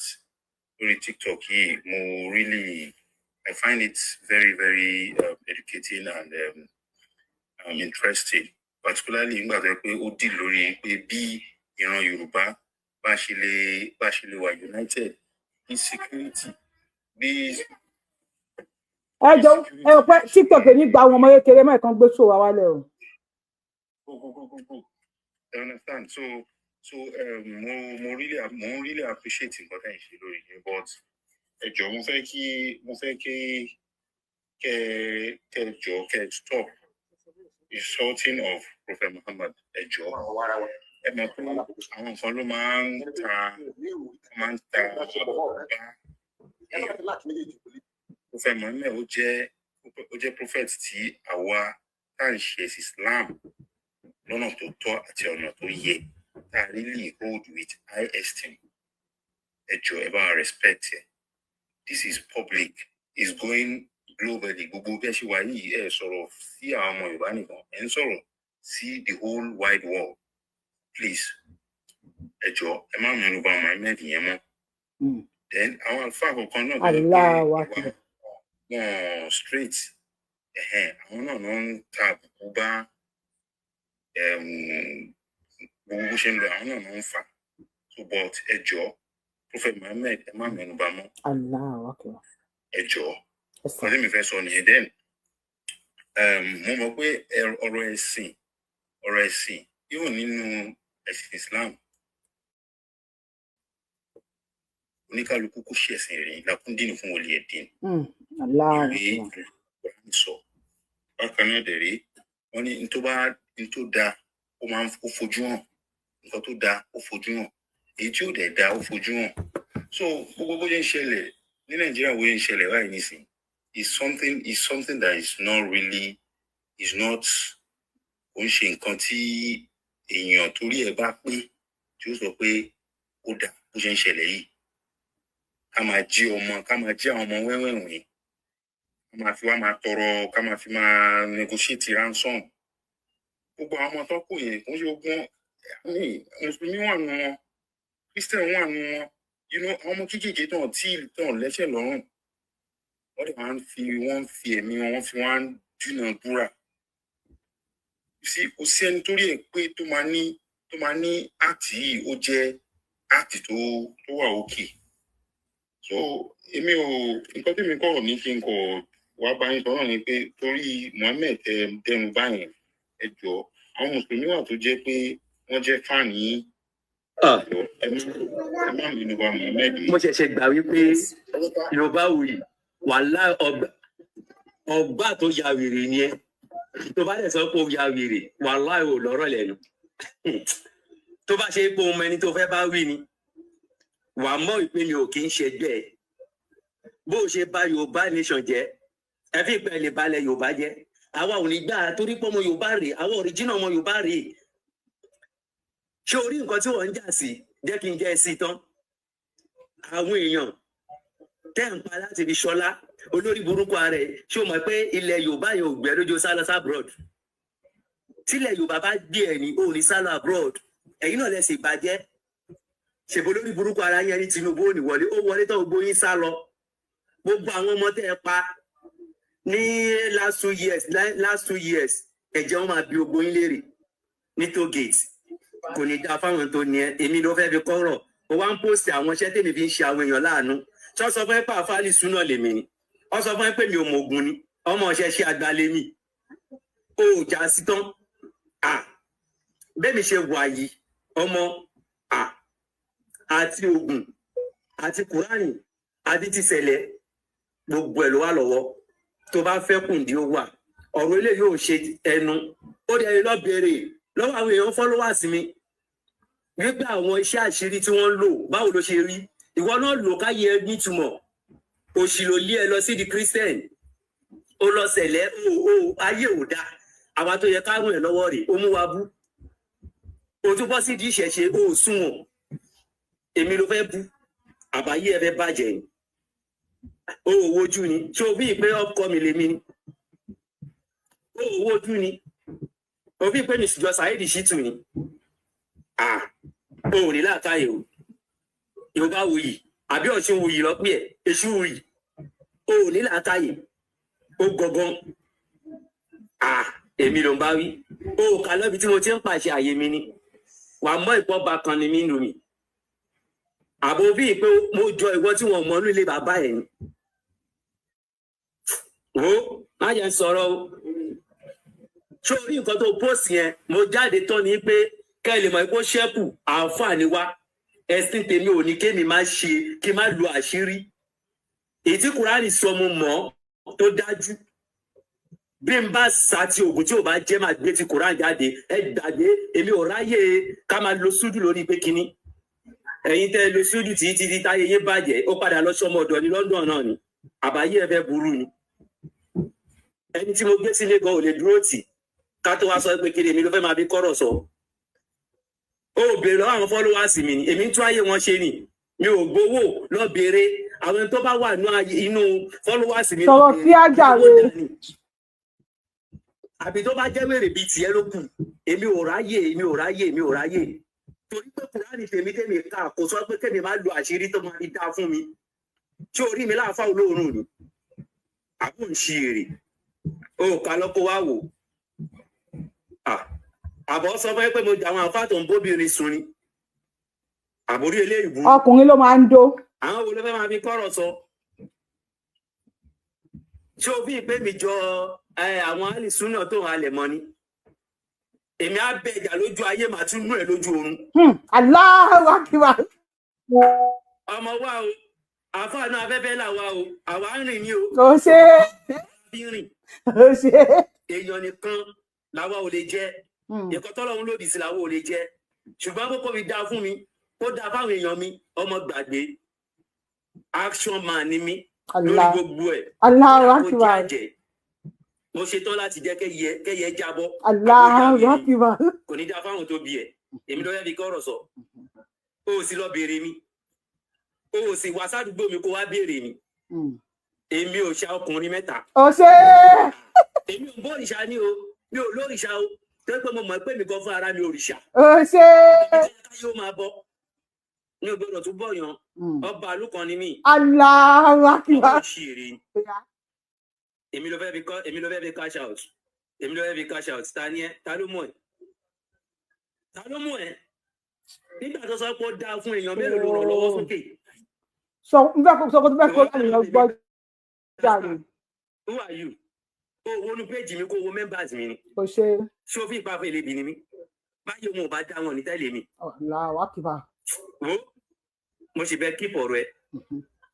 lórí TikTok yìí, mo really, I find it very very educating and interesting, particularly nígbà tó yẹ pé ó dì lórí pé bí ìran Yorùbá bá ṣe lè wà united, bí security bí. Ẹ jọ, ẹ rò pé TikTok ní gba àwọn ọmọ kékeré mọ́ ẹ̀kan gbé show wa wálẹ̀ o. Go go go go go, you understand? So mo really appreciate nǹkan tẹ́ ń ṣe lórí yẹn, but ẹ jọ̀ọ́, mo fẹ́ kí kẹ́ jọ̀ọ́, kẹ́ stop insulting of Prophet Muhammad. Ẹ jọ̀ọ́, ẹ mọ̀ pé àwọn nǹkan ló máa ń ta àbùkù bá èèyàn. Prophet Muhammad, ó jẹ́ prophet tí àwa tá à ń ṣe Islam lọ́nà tó tọ́ àti ọ̀nà tó yẹ. Tá a really hold with high esteem. Ẹ jọ̀ọ́, ẹ bá wa respect ẹ. This is public, is going globally. Gbogbo bí ẹ ṣe wà yìí, ẹ sọ̀rọ̀ sí àwọn ọmọ Yorùbá nìkan, ẹ ń sọ̀rọ̀ sí the whole wide world. Please, ẹ jọ̀ọ́, ẹ má mẹ́nu bà Muhammed yẹn mọ́. Then àwọn àlùfáà kọ̀ọ̀kan náà tó jẹ́ pé Allahu ìwà Akbar. wọn straight, ẹ̀hẹ́n, àwọn náà ló ń ta àbùkù bá gbogbo bó ṣe ń lọ, àwọn náà ló ń fà. So but ẹ jọ̀ọ́, Prophet Muhammed, ẹ má mẹ́nu bà mọ́. Allahu Akbar. Ẹ jọ̀ọ́. Ẹ sà. Nǹkan tí mi fẹ́ sọ nìyẹn. Then mo mọ̀ pé ọ̀rọ̀ ẹ̀sìn, even nínú ẹ̀sìn Islam, oníkálukú kó ṣe ẹ̀sìn rẹ̀, lakum dinukum waliya din. Allahu Ìwé Akbar. Quran sọ bákan náà dẹ̀ rí, wọ́n ní n tó bá n tó da, ó máa ń ó fojú hàn. Nǹkan tó da, ó fojú hàn. Èyí tí ò dẹ̀ da, ó fojú hàn. So gbogbo bó ṣe ń ṣẹlẹ̀ ní Nàìjíríà, bó ṣe ń ṣẹlẹ̀ báyìí nísìnyí is something that is not really, is not, kò ń ṣe nǹkan tí èèyàn torí ẹ̀ bá pé tí ó sọ pé ó dà bó ṣe ń ṣẹlẹ̀ yìí. Ká máa jí ọmọ, ká máa jí àwọn ọmọ wẹ́wẹ̀wẹ̀, ká máa fi wá máa tọrọ, ká máa fi máa negotiate ransom. Gbogbo àwọn ọmọ tó kù yẹn, kò ń ṣe ogun ní mùsùlùmí wà nù wọn, Christian wà nù wọn, àwọn ọmọ kéékèèké tán tí tán lẹ́sẹ̀ lọ́rùn, wọ́n dẹ̀ máa ń fi, wọ́n ń fi ẹ̀mí wọn, wọ́n fi wọ́n á dúnàádúrà. You see, kò sí ẹni torí ẹ̀ pé tó máa ní act yìí, ó jẹ́ act tó wà okay. So èmi ò, nǹkan tí mi kọ̀ ní kí n kọ̀ wá bá yín sọ náà ni pé torí Muhammed ẹ dẹnu báyẹn, ẹ jọ, àwọn mùsùlùmí wà tó jẹ́ pé wọ́n jẹ́ fan yín. Ẹ jọ, ẹ má mẹ́nu bà Muhammed Mo mọ́. ṣẹ̀ṣẹ̀ gbà wípé Yorùbá wuyì wàhálà ọgbà ọgbà tó ya wèrè ni ẹ. Tó bá dẹ̀ sọ pé ó ya wèrè, wàhálà ò lọ́rọ̀ lẹ́nu. Tó bá ṣe pé ohun ẹni tó fẹ́ bá wí ni, wàá mọ̀ wípé mi ò kì í ṣẹgbẹ́ ẹ. Bó o ṣe bà Yorùbá nation jẹ́, ẹ fi ìpẹ́ lè balẹ̀ Yorùbá jẹ́, àwa ò ní gbà á, torí pé ọmọ Yorùbá rèé, àwa original ọmọ Yorùbá rèé. Ṣé orí nǹkan tí wọ́n ń jà sí? Jẹ́ kí n jẹ́ ẹ sí tán. Àwọn èèyàn tẹ́ ń pa láti fi ṣọlá olórí burúkú ara ẹ̀, ṣé o mọ̀ pé ilẹ̀ Yorùbá yẹn ò gbẹ lójú sálọ abroad? Tílẹ̀ Yorùbá bá gbé ẹ̀ ní, ò ní sálọ abroad. Ẹ̀yin náà lẹ sì bàjẹ́. Ṣèbó lórí burúkú ara yẹn ní Tinubu ò ní wọlé, ó wọlé tó, gbogbo yín sá lọ. Gbogbo àwọn ọmọ tẹ́ ẹ pa ní last 2 years, ẹ̀jẹ̀ wọn máa bi gbogbo yín léèrè ní toll gate. Kò ní dáa fáwọn tó ní ẹ. Èmi ló fẹ́ fi kọ́rọ̀, ó wá ń post àwọn iṣẹ́ tèmi fi ń ṣe àwọn èèyàn láàánú. Tí wọ́n sọ fún ẹ pé àfáàlì súná lèmi ni, wọ́n sọ fún ẹ pé mi ò mọ ogun ni, ọmọ ọ̀ṣẹ́ ṣe àgbálẹ̀ mi, ó jà sí tán. À bẹ́ẹ̀ mi ṣe wà yìí, ọmọ à àti ogun àti Kúránì àti tìṣẹ̀lẹ̀, gbogbo ẹ̀ ló wà lọ́wọ́. Tó bá fẹ́ kùndí, ó wà. Ọ̀rọ̀ ilé yóò ṣe ẹnu, ó dẹ̀ lọ béèrè lọ́wọ́ àwọn èèyàn followers mi wípé àwọn iṣẹ́ àṣírí tí wọ́n ń lò, báwo ló ṣe rí? Ìwọ náà lò káyé ẹ nítumọ̀. Òṣì ló lé ẹ lọ sí di Christian, ó lọ sẹ̀lẹ̀, ó ayé ò dáa. Àwa tó yẹ ká ràn ẹ́ lọ́wọ́ rè, ó mú wa bú, ó tún bọ́ sí di ìṣẹ̀ṣe, ó sunwọ̀n. Èmi ló fẹ́ bú, àbáyé ẹ fẹ́ bàjẹ́ ni. Ó ò wojú ni? Ṣé o fi pé upcoming lèmi ni? Ó ò wojú ni? O fi pé mi sì jọ Saheed Shittu ni? Ah, o ò ní làákàyè o. Yorùbá wuyì àbí Ọ̀ṣun wuyì lọ́pẹ́ ẹ̀, Èṣù wuyì. O ò ní làákàyè, ó gangan. Ah, èmi ló ń bá wí. O ò kà lọ́bi tí mo ti ń pàṣẹ àyè mi ni, wàá mọ ìpọ́ba kan ni mí nù mí. Àbò bíi pé mo jọ ìwọ tí wọn mọ nílé bàbá ẹ ni. Wo, má jẹ́ ń sọ̀rọ̀ o. Ṣé orí nǹkan tó post yẹn, mo jáde tán ni pé kẹ́ ẹ lè mọ̀ pé ó ṣẹ́kù àǹfààní wa. Ẹ̀sìn tèmi ò ní kémi má ṣe kí n má lo àṣírí. Èyí tí Kùránì sọ, mo mọ̀ ọ́ tó dájú. Bí n bá sa ti oògùn tí ò bá jẹ́, máa gbé ti Kùránì jáde. Ẹ gbàgbé, èmi ò ráyè ká máa lo súdù lórí pé kínní. Ẹ̀yin tẹ́ ẹ lo súdù tí títí táyé yín bàjẹ́, ó padà lọ sọmọ ọ̀dọ̀ ní London náà ni. Àbáyé ẹ fẹ́ burú ni. Ẹni tí mo gbé sílé gan ò lè dúró tì, ká tó wá sọ pé kí èmi ló fẹ́ máa fi kọ́rọ̀ sọ. Ó béèrè lọ́wọ́ àwọn followers mi ni, èmi ń tún ayé wọn ṣe ni, mi ò gbowó. Lọ béèrè àwọn tó bá wà inú followers mi, lọ Sọ̀rọ̀ béèrè kí á jàre. owó dání. Àbí tó bá jẹ́ wèrè bíi tiẹ̀ ló kù. Èmi ò ráyè, èmi ò ráyè, èmi ò ráyè, torí pé Kùránì tèmi tèmi ká kò sọ pé tèmi máa lo àṣírí tó máa fi dá fún mi. Ṣé orí mi láàfáà olóòórùn ni àbò ń ṣe èrè o ò ká lọ́kọ́ wá wò? Ah, àbọ̀ sọ fún ẹ pé mo jà àwọn àfáà tó ń bóbìnrin sùn ni, àbórí eléyìí burú. Ọkùnrin ló máa ń dó. Àwọn wo ló fẹ́ máa fi kọ́rọ̀ sọ? Ṣé o bí pé mi jọ àwọn alìsúnà tó ń halẹ̀ mọ́ ni? Èmi á bẹ ìjà lójú ayé, màá tún nú ẹ lójú oorun. Allahu Akbar. Ọmọ wa o, àfáà náà, afẹ́fẹ́ là wa o, àwa ń rìn ní o. Kò ṣe é. Bí rìn. Kò ṣe é. Èèyàn nìkan làwa ò lè jẹ, nǹkan tọ́lọ́run lòdì sí làwa ò lè jẹ, ṣùgbọ́n kókó mi dáa fún mi, kó dáa fáwọn èèyàn mi. Ọmọ gbàgbé, action man ni mí lórí Allah. gbogbo ẹ̀. Allahu Kódà kó jẹ́ Akbar. àjẹ́, mo ṣetán láti jẹ́ kẹ́yẹ jábọ́. Allahu Akbar. Kò ní dáa fáwọn tó bí ẹ. Èmi ló yẹ fi kọ́rọ̀ sọ. O ò sì lọ béèrè mi, o ò sì wá sádùúgbò mi kó wá béèrè mi. Èmi ò ṣe ọkùnrin mẹ́ta. Ó ṣe é. Èmi ò ń bọ́ òrìṣà ní o, mi ò lórìṣà o, tó pé mo mọ̀ pé mi gan fún ara mi òrìṣà. Ó ṣe é. Káyé ó máa bọ́ mi ò gbọdọ̀ tún bọ̀ yan. Ọba àlùkàn ni mí. Allahu Akbar. Ọmọ òṣèré. Èmi ló fẹ́ fi kọ́, èmi ló fẹ́ fi cash out, èmi ló fẹ́ fi cash out. Ta ni ẹ? Ta ló mọ̀ ẹ́? Ta ló mọ̀ ẹ́? Nígbà tó sọ pé ó dáa fún èèyàn mélòó ló ràn lọ́wọ́ sókè? Sọ n fẹ́ kó sọ kó tó fẹ́ kó láti lọ gbọ́ jàre. Who are you? O wọnú péjì mi kó wo members mi ni. Kò ṣe é. Ṣé o fi ìpa fún elébi ni mí? Báyìí òun ò bá dá wọn ní tẹ́lẹ̀ mi. Allahu Akbar. Wo, mo sì bẹ kíp ọ̀rọ̀ ẹ.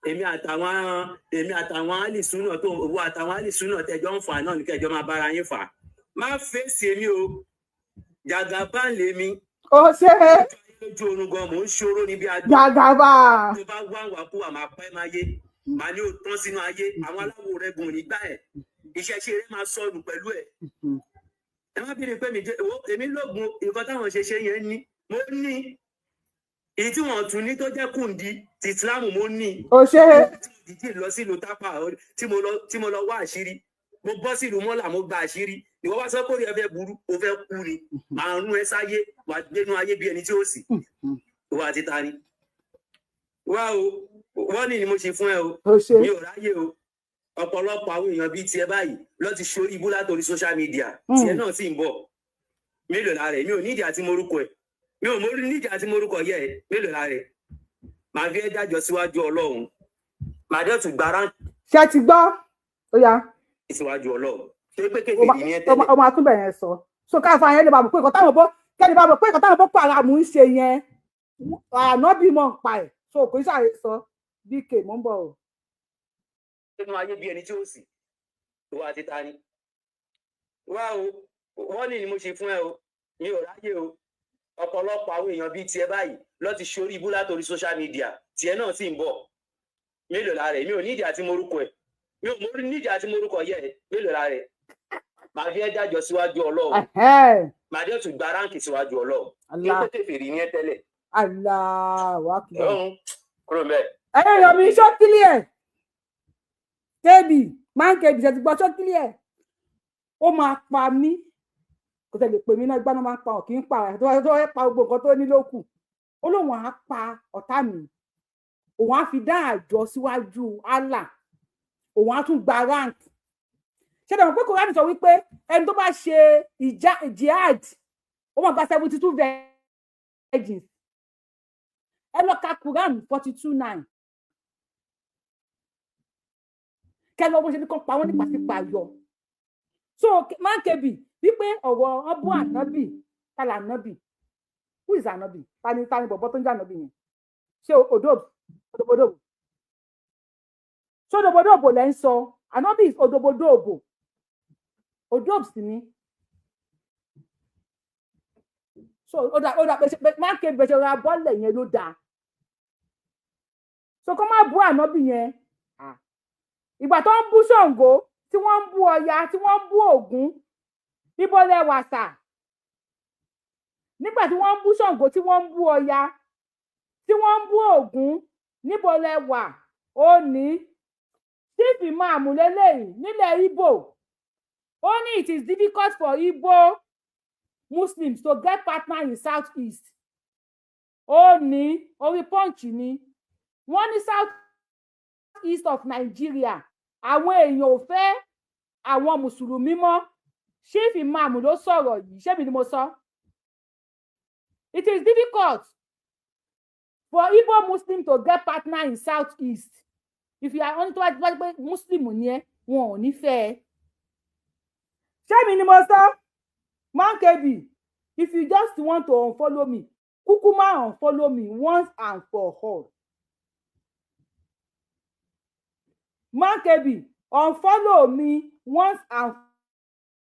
Èmi àtàwọn alìsúnà tó wo, àtàwọn alìsúnà tẹjọ ń fà náà ní kẹjọ máa bára yín fà. Má fèsì èmi o, jàgàbá lèmi. Ó ṣe é. Lójú oorun gan mò ń ṣòro níbi àgbà. Jàgàbá. Tó bá wá wà kú àmà pẹ́ máa yé, màá ní o tán sínú ayé. Àwọn aláwo rẹ gùn nígbà ẹ̀, iṣẹ́ ṣe eré máa sọnù pẹ̀lú ẹ̀. Ẹ má bínú pé mi jẹ wo, èmi lóògùn nǹkan táwọn ṣe ṣe yẹn ní, mo ní èyí tí wọn tún ní tó jẹ́ kùndí ti Islam, mo ní. Ó ṣe é. Dídì lọ sílùú Tápà tí mo lọ wá àṣírí, mo bọ́ sílùú Mọ́là, mo gba àṣírí. Ìwọ wá sọ pé orí ẹ fẹ́ burú, o fẹ́ kú ni, àrùn ẹ sáyé wà gbénú ayé bí ẹni tí ó sì ìwọ àti ta ni wá o. Wọ́n ní ni mo ṣe fún ẹ o. Mi ò ráyè o. Ọ̀pọ̀lọpọ̀ àwọn èèyàn bíi tiẹ̀ báyìí ló ti ṣorí ibú látòrí social media. Tiẹ̀ náà sì ń bọ̀. Mélòó lára ẹ̀? Mi ò nídìí àti morúkọ ẹ̀, mi ò nídìí àti morúkọ yẹ ẹ̀. Mélòó lára ẹ̀? Màá fi ẹ́ dájọ́ síwájú Ọlọ́run, màá dẹ̀ tún gbára Ṣé ti gbọ́? Ó yá. síwájú Ọlọ́run tó pé kékeré ní ẹ tẹ́lẹ̀. Ó máa tún bẹ̀ yẹn sọ so káfa yẹn lè bá mọ̀ pé nǹkan táwọn bó kẹ́ni bá mọ̀ pé nǹkan táwọn Boko Haram ń ṣe yẹn, ànábì mọ̀ ń pa ẹ̀, so kò ní sàrè sọ. Bk, mò ń bọ̀ o. Nínú ayé bí ẹni tí ó sì ìwọ àti ta ni wá o. Wọ́n ní ni mo ṣe fún ẹ o. Mi ò ráyè o. Ọ̀pọ̀lọpọ̀ àwọn èèyàn bíi tiẹ̀ báyìí ló ti ṣorí ibú látòrí social media. Tiẹ̀ náà sì ń bọ̀. Mélòó lára ẹ̀? Mi ò nídìí àti morúkọ ẹ̀, mi ò nídìí àti morúkọ yẹ ẹ̀. Mélòó lára ẹ̀? Màá fi ẹ́ dájọ́ síwájú Ọlọ́run, màá dẹ̀ tún gba ráǹkì síwájú Ọlọ́run kí Allah. ó tètè rí ní ẹ tẹ́lẹ̀. Allahu Akbar. Ọ̀hún kúrò mẹ́ẹ̀. Ẹ̀yin èèyàn mi, ṣó clear? Kébì máa ń kébì, ṣe ti gbọ́? Ṣó clear? Ó máa pa mí, kò tẹ̀lé pè mí náà, gbáná máa ń pa ọ̀ kì í pa ẹ̀ tó bá pa gbogbo nǹkan tó ní ló kù. Ó lóun á pa ọ̀tá mi, òun á fi dá àjọ síwájú Allah, òun á tún gba rank. Ṣé dàgbọ́n pé Kòránì sọ wípé ẹni tó bá ṣe ìjà jihad, ó máa gba 72 virgins? Ẹ lọ ka Quran 42:9, kẹ lọ bó ṣe ní kàn pa wọn nípa pípa yọ. So máa ń kebì wípé ọ̀rọ̀ ọbú ànábì ta là ànábì? Who is ànábì? Tani tani bọ̀bọ̀ tó ń jẹ́ ànábì yẹn? Ṣé òdòbòdòbò? Ṣé òdòbòdòbò lẹ́ ń sọ? Ànábì is òdòbòdòbò, òdòbò sì ni. So ó dà pé máa ń kebì bẹ́ẹ̀ ṣe ra bọ́ọ̀lẹ̀ yẹn ló dáa. So kó má bú ànábì yẹn. Ìgbà tó ń bú Ṣàngó, tí wọ́n ń bú Ọya, tí wọ́n ń bú Ògún, ibo lẹ wà sà? Nígbà tí wọ́n ń bú Ṣàngó, tí wọ́n ń bú Ọya, tí wọ́n ń bú Ògún, níbo lẹ wà? Ó ní Chief Imam lélẹ́yìí nílẹ̀ Ìgbò. Ó ní it is difficult for Igbo Muslims to get partner in South East. Ó ní orí Punch ni wọ́n ní South East of Nigeria, àwọn èèyàn ò fẹ́ àwọn mùsùlùmí mọ́. Chief Imam ló sọ̀rọ̀ yìí, ṣé mi ni mo sọ? It is difficult for Igbo Muslim to get partner in South East. If you are only tó bá ti pé Muslim ni ẹ, wọn ò ní fẹ́ ẹ. Ṣé mi ni mo sọ? Mankebi, if you just want to unfollow me, kúkú má unfollow me once and for all. Mankebi, unfollow me once and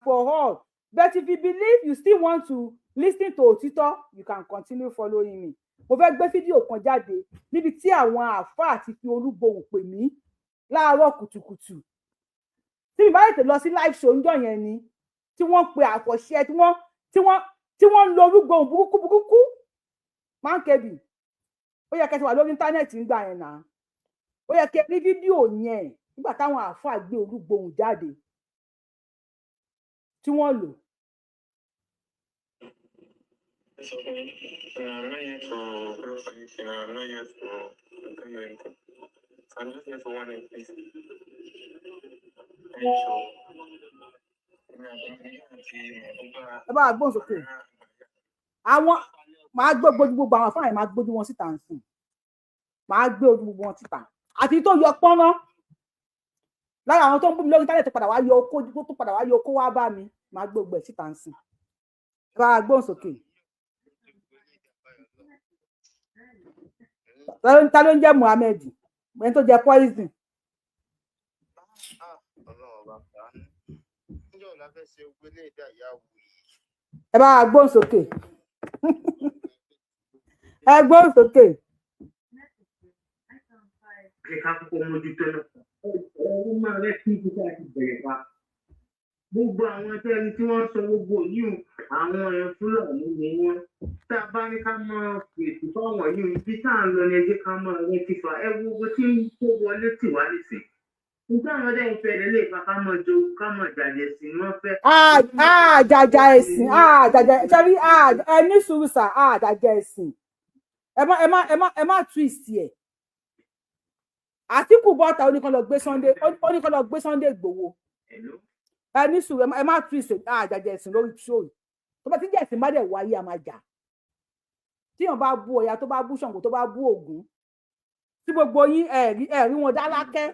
for all. But if you believe you still want to listen to òtítọ́, you can continue following me. Mo fẹ́ gbé fídíò kan jáde níbi tí àwọn àáfàá ti fi Olúgbòhùn pè mí láàárọ̀ kùtùkùtù, tí mi bá tètè lọ sí live show ńjọ́ yẹn ni, tí wọ́n pe àfọ̀ṣẹ, tí wọ́n ń lo Olúgbòhùn burúkú burúkú. Mankebi, ó yẹ kẹ́ ti wà lórí íńtánẹ́ẹ̀tì ńgbà yẹn náà. Ó yẹ kẹ́ rí fídíò yẹn nígbà táwọn àáfàá gbé Olúgbòhùn jáde tí wọ́n lò. I'm not here to look for anything. I'm not here to do anything. I'm just here for one thing, please. Ẹ jọ̀ọ́, Ẹ bá wa gbóhùn sókè. Àwọn máa gbé gbogbo àwọn afáàyàn, máa gbójú wọn síta nsìn, máa gbé ojú gbogbo wọn síta, àti tó yọ pọ́nrán lára àwọn tó ń bú mi lórí íńtánẹ́ẹ̀tì tó padà wá yọ okó, tó padà wá yọ okó wá bá mi, máa gbé gbogbo ẹ̀ síta nsìn. Ẹ bá wa gbóhùn sókè. Ta ló ń jẹ́ Muhammed, ẹni tó jẹ poison? Ẹ bá wa gbóhùn sókè, ẹ gbóhùn sókè. Ẹ ká kọ́kọ́ mójútó náà. Ọ̀rọ̀ máa rẹ́ kí ibi tá a ti bẹ̀rẹ̀ pa. Gbogbo àwọn tẹ́ni tí wọ́n sọ gbogbo yìí, àwọn ẹ̀ Fúlàní ni wọ́n. Tá a bá ní ká máa fèsì fáwọn yìí, ibi tá à ń lọ ni ẹ jẹ́ ká máa rántí fa. Ẹ wo owó tí ń kó wọlé tì wá nísìn. Nígbà àwọn ọdẹ ń fẹ́ lélẹ̀ fa ká máa jo ká máa jàjẹ̀ sí ni wọ́n fẹ́. Àjàjà ẹ̀sìn, àjàjà ṣẹ́rí, ẹ ní sùúrù sà, àjàjà ẹ̀sìn. Ẹ má twist ẹ̀. Àtíkù bọ́ta, ó ní kán lọ gbé Sunday, ó ní kán lọ gbé Sunday Igboho. Ẹ ní sùúrù, ẹ má twist àjàjà ẹ̀sìn lórí show yìí. Tó bá ti jẹ́ ẹ̀sìn má dẹ̀ wáyé, a máa jà. Tíyàn bá bú Ọya, tó bá bú Ṣàngó, tó bá bú Ògún, tí gbogbo yín ẹ rí wọn dá lákẹ́.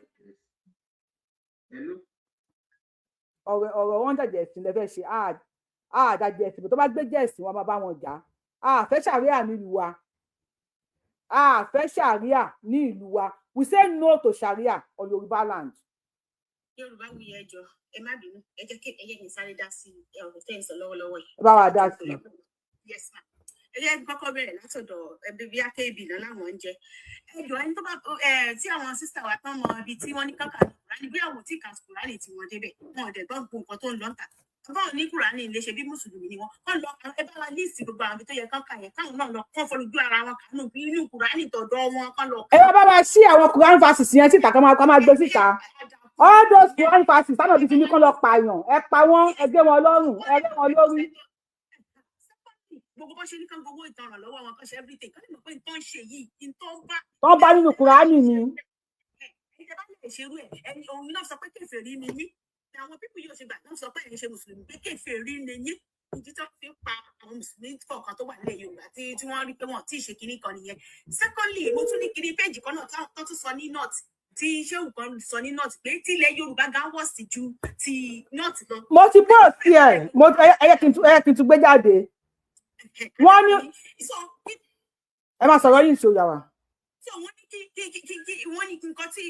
Ọ̀rọ̀ wọn jàjà ẹ̀sìn lẹ́fẹ̀ẹ́ ṣe. Àjàjà ẹ̀sìn, tó bá gbé jẹ́ ẹ̀sìn, wọn máa bá wọn jà. A fẹ́ ṣàríà nílùú wa, a fẹ́ ṣàríà ní ìlú wa. We say no to sharia on Yorùbá land. Yorùbá wuyì, ẹ jọ̀ọ́, ẹ má bínú, ẹ jẹ́ kí ẹ jẹ́ kí n sáré dá sí ọ̀rọ̀ tẹ́ ẹ̀ ń sọ lọ́wọ́lọ́wọ́ yìí. Ẹ bá wa dá sí i. Yes ma, ẹ jẹ́ kọ́kọ́ bẹ̀rẹ̀ látọ̀dọ̀ ẹbí bí akéèbì náà láwọn ń jẹ. Ẹ jọ̀ọ́, ẹni tó bá tí àwọn sísà wa tán mọ ibi tí wọ́n ní kákà Kùránì, bí àwọn tí kà Kùránì tí wọ́n débẹ̀, wọn ò dẹ̀ gbọ́ gbogbo nǹkan tó ń lọ tà. Báwọn ní Kùránì lè ṣe bí mùsùlùmí ni wọn kọ́ lọ, ẹ bá wa líìsì gbogbo àwọn ibi tó yẹ kán kà yẹn, káwọn náà lọ kán fọlójú ara wọn kánú bí inú Kùránì tọ̀dọ̀ wọn kán lọ. Ẹ bá wa ṣí àwọn Quran verses yẹn síta, ká máa gbé síta. All those Quran verses sábà bíi ti ní kán lọ pààyàn, ẹ pa wọ́n, ẹ gé wọn lọ́rùn, ẹ rẹ́ wọn lórí. Gbogbo bó ṣe ní kán gbowó ìtanràn lọ́wọ́ wọn, kán ṣe everything, kán lè mọ̀ pé nǹkan ń ṣe yìí, nǹkan bá. Tọ́ bá nínú Kùránì ni. Ìjọba lè ṣerú ẹ, ẹni òun náà sọ pé kèfèrí ni yín, àwọn pípù yóò ṣe gbà náà sọ pé ẹ̀yin ṣe mùsùlùmí pé kèfèrí ni yín. Ìdí tó fi ń pa àwọn mùsùlùmí kọ̀ọ̀kan tó wà nílẹ̀ Yorùbá tí wọ́n rí pé wọ́n tí ì ṣe kinní kan nìyẹn. Secondly, mo tún ní kinní péjì kan náà tó tún sọ ní north, tí ṣéwù kan sọ ní north pé tí ilẹ̀ Yorùbá gan wọ̀ sí ju ti north lọ. Mo ti post ẹ, mo ẹ yẹ kí n tún gbé jáde. Wọ́n ní ẹ máa sọ̀rọ̀ yìí ṣòyà wa. So wọ́n ní kí wọ́n ní nǹkan tí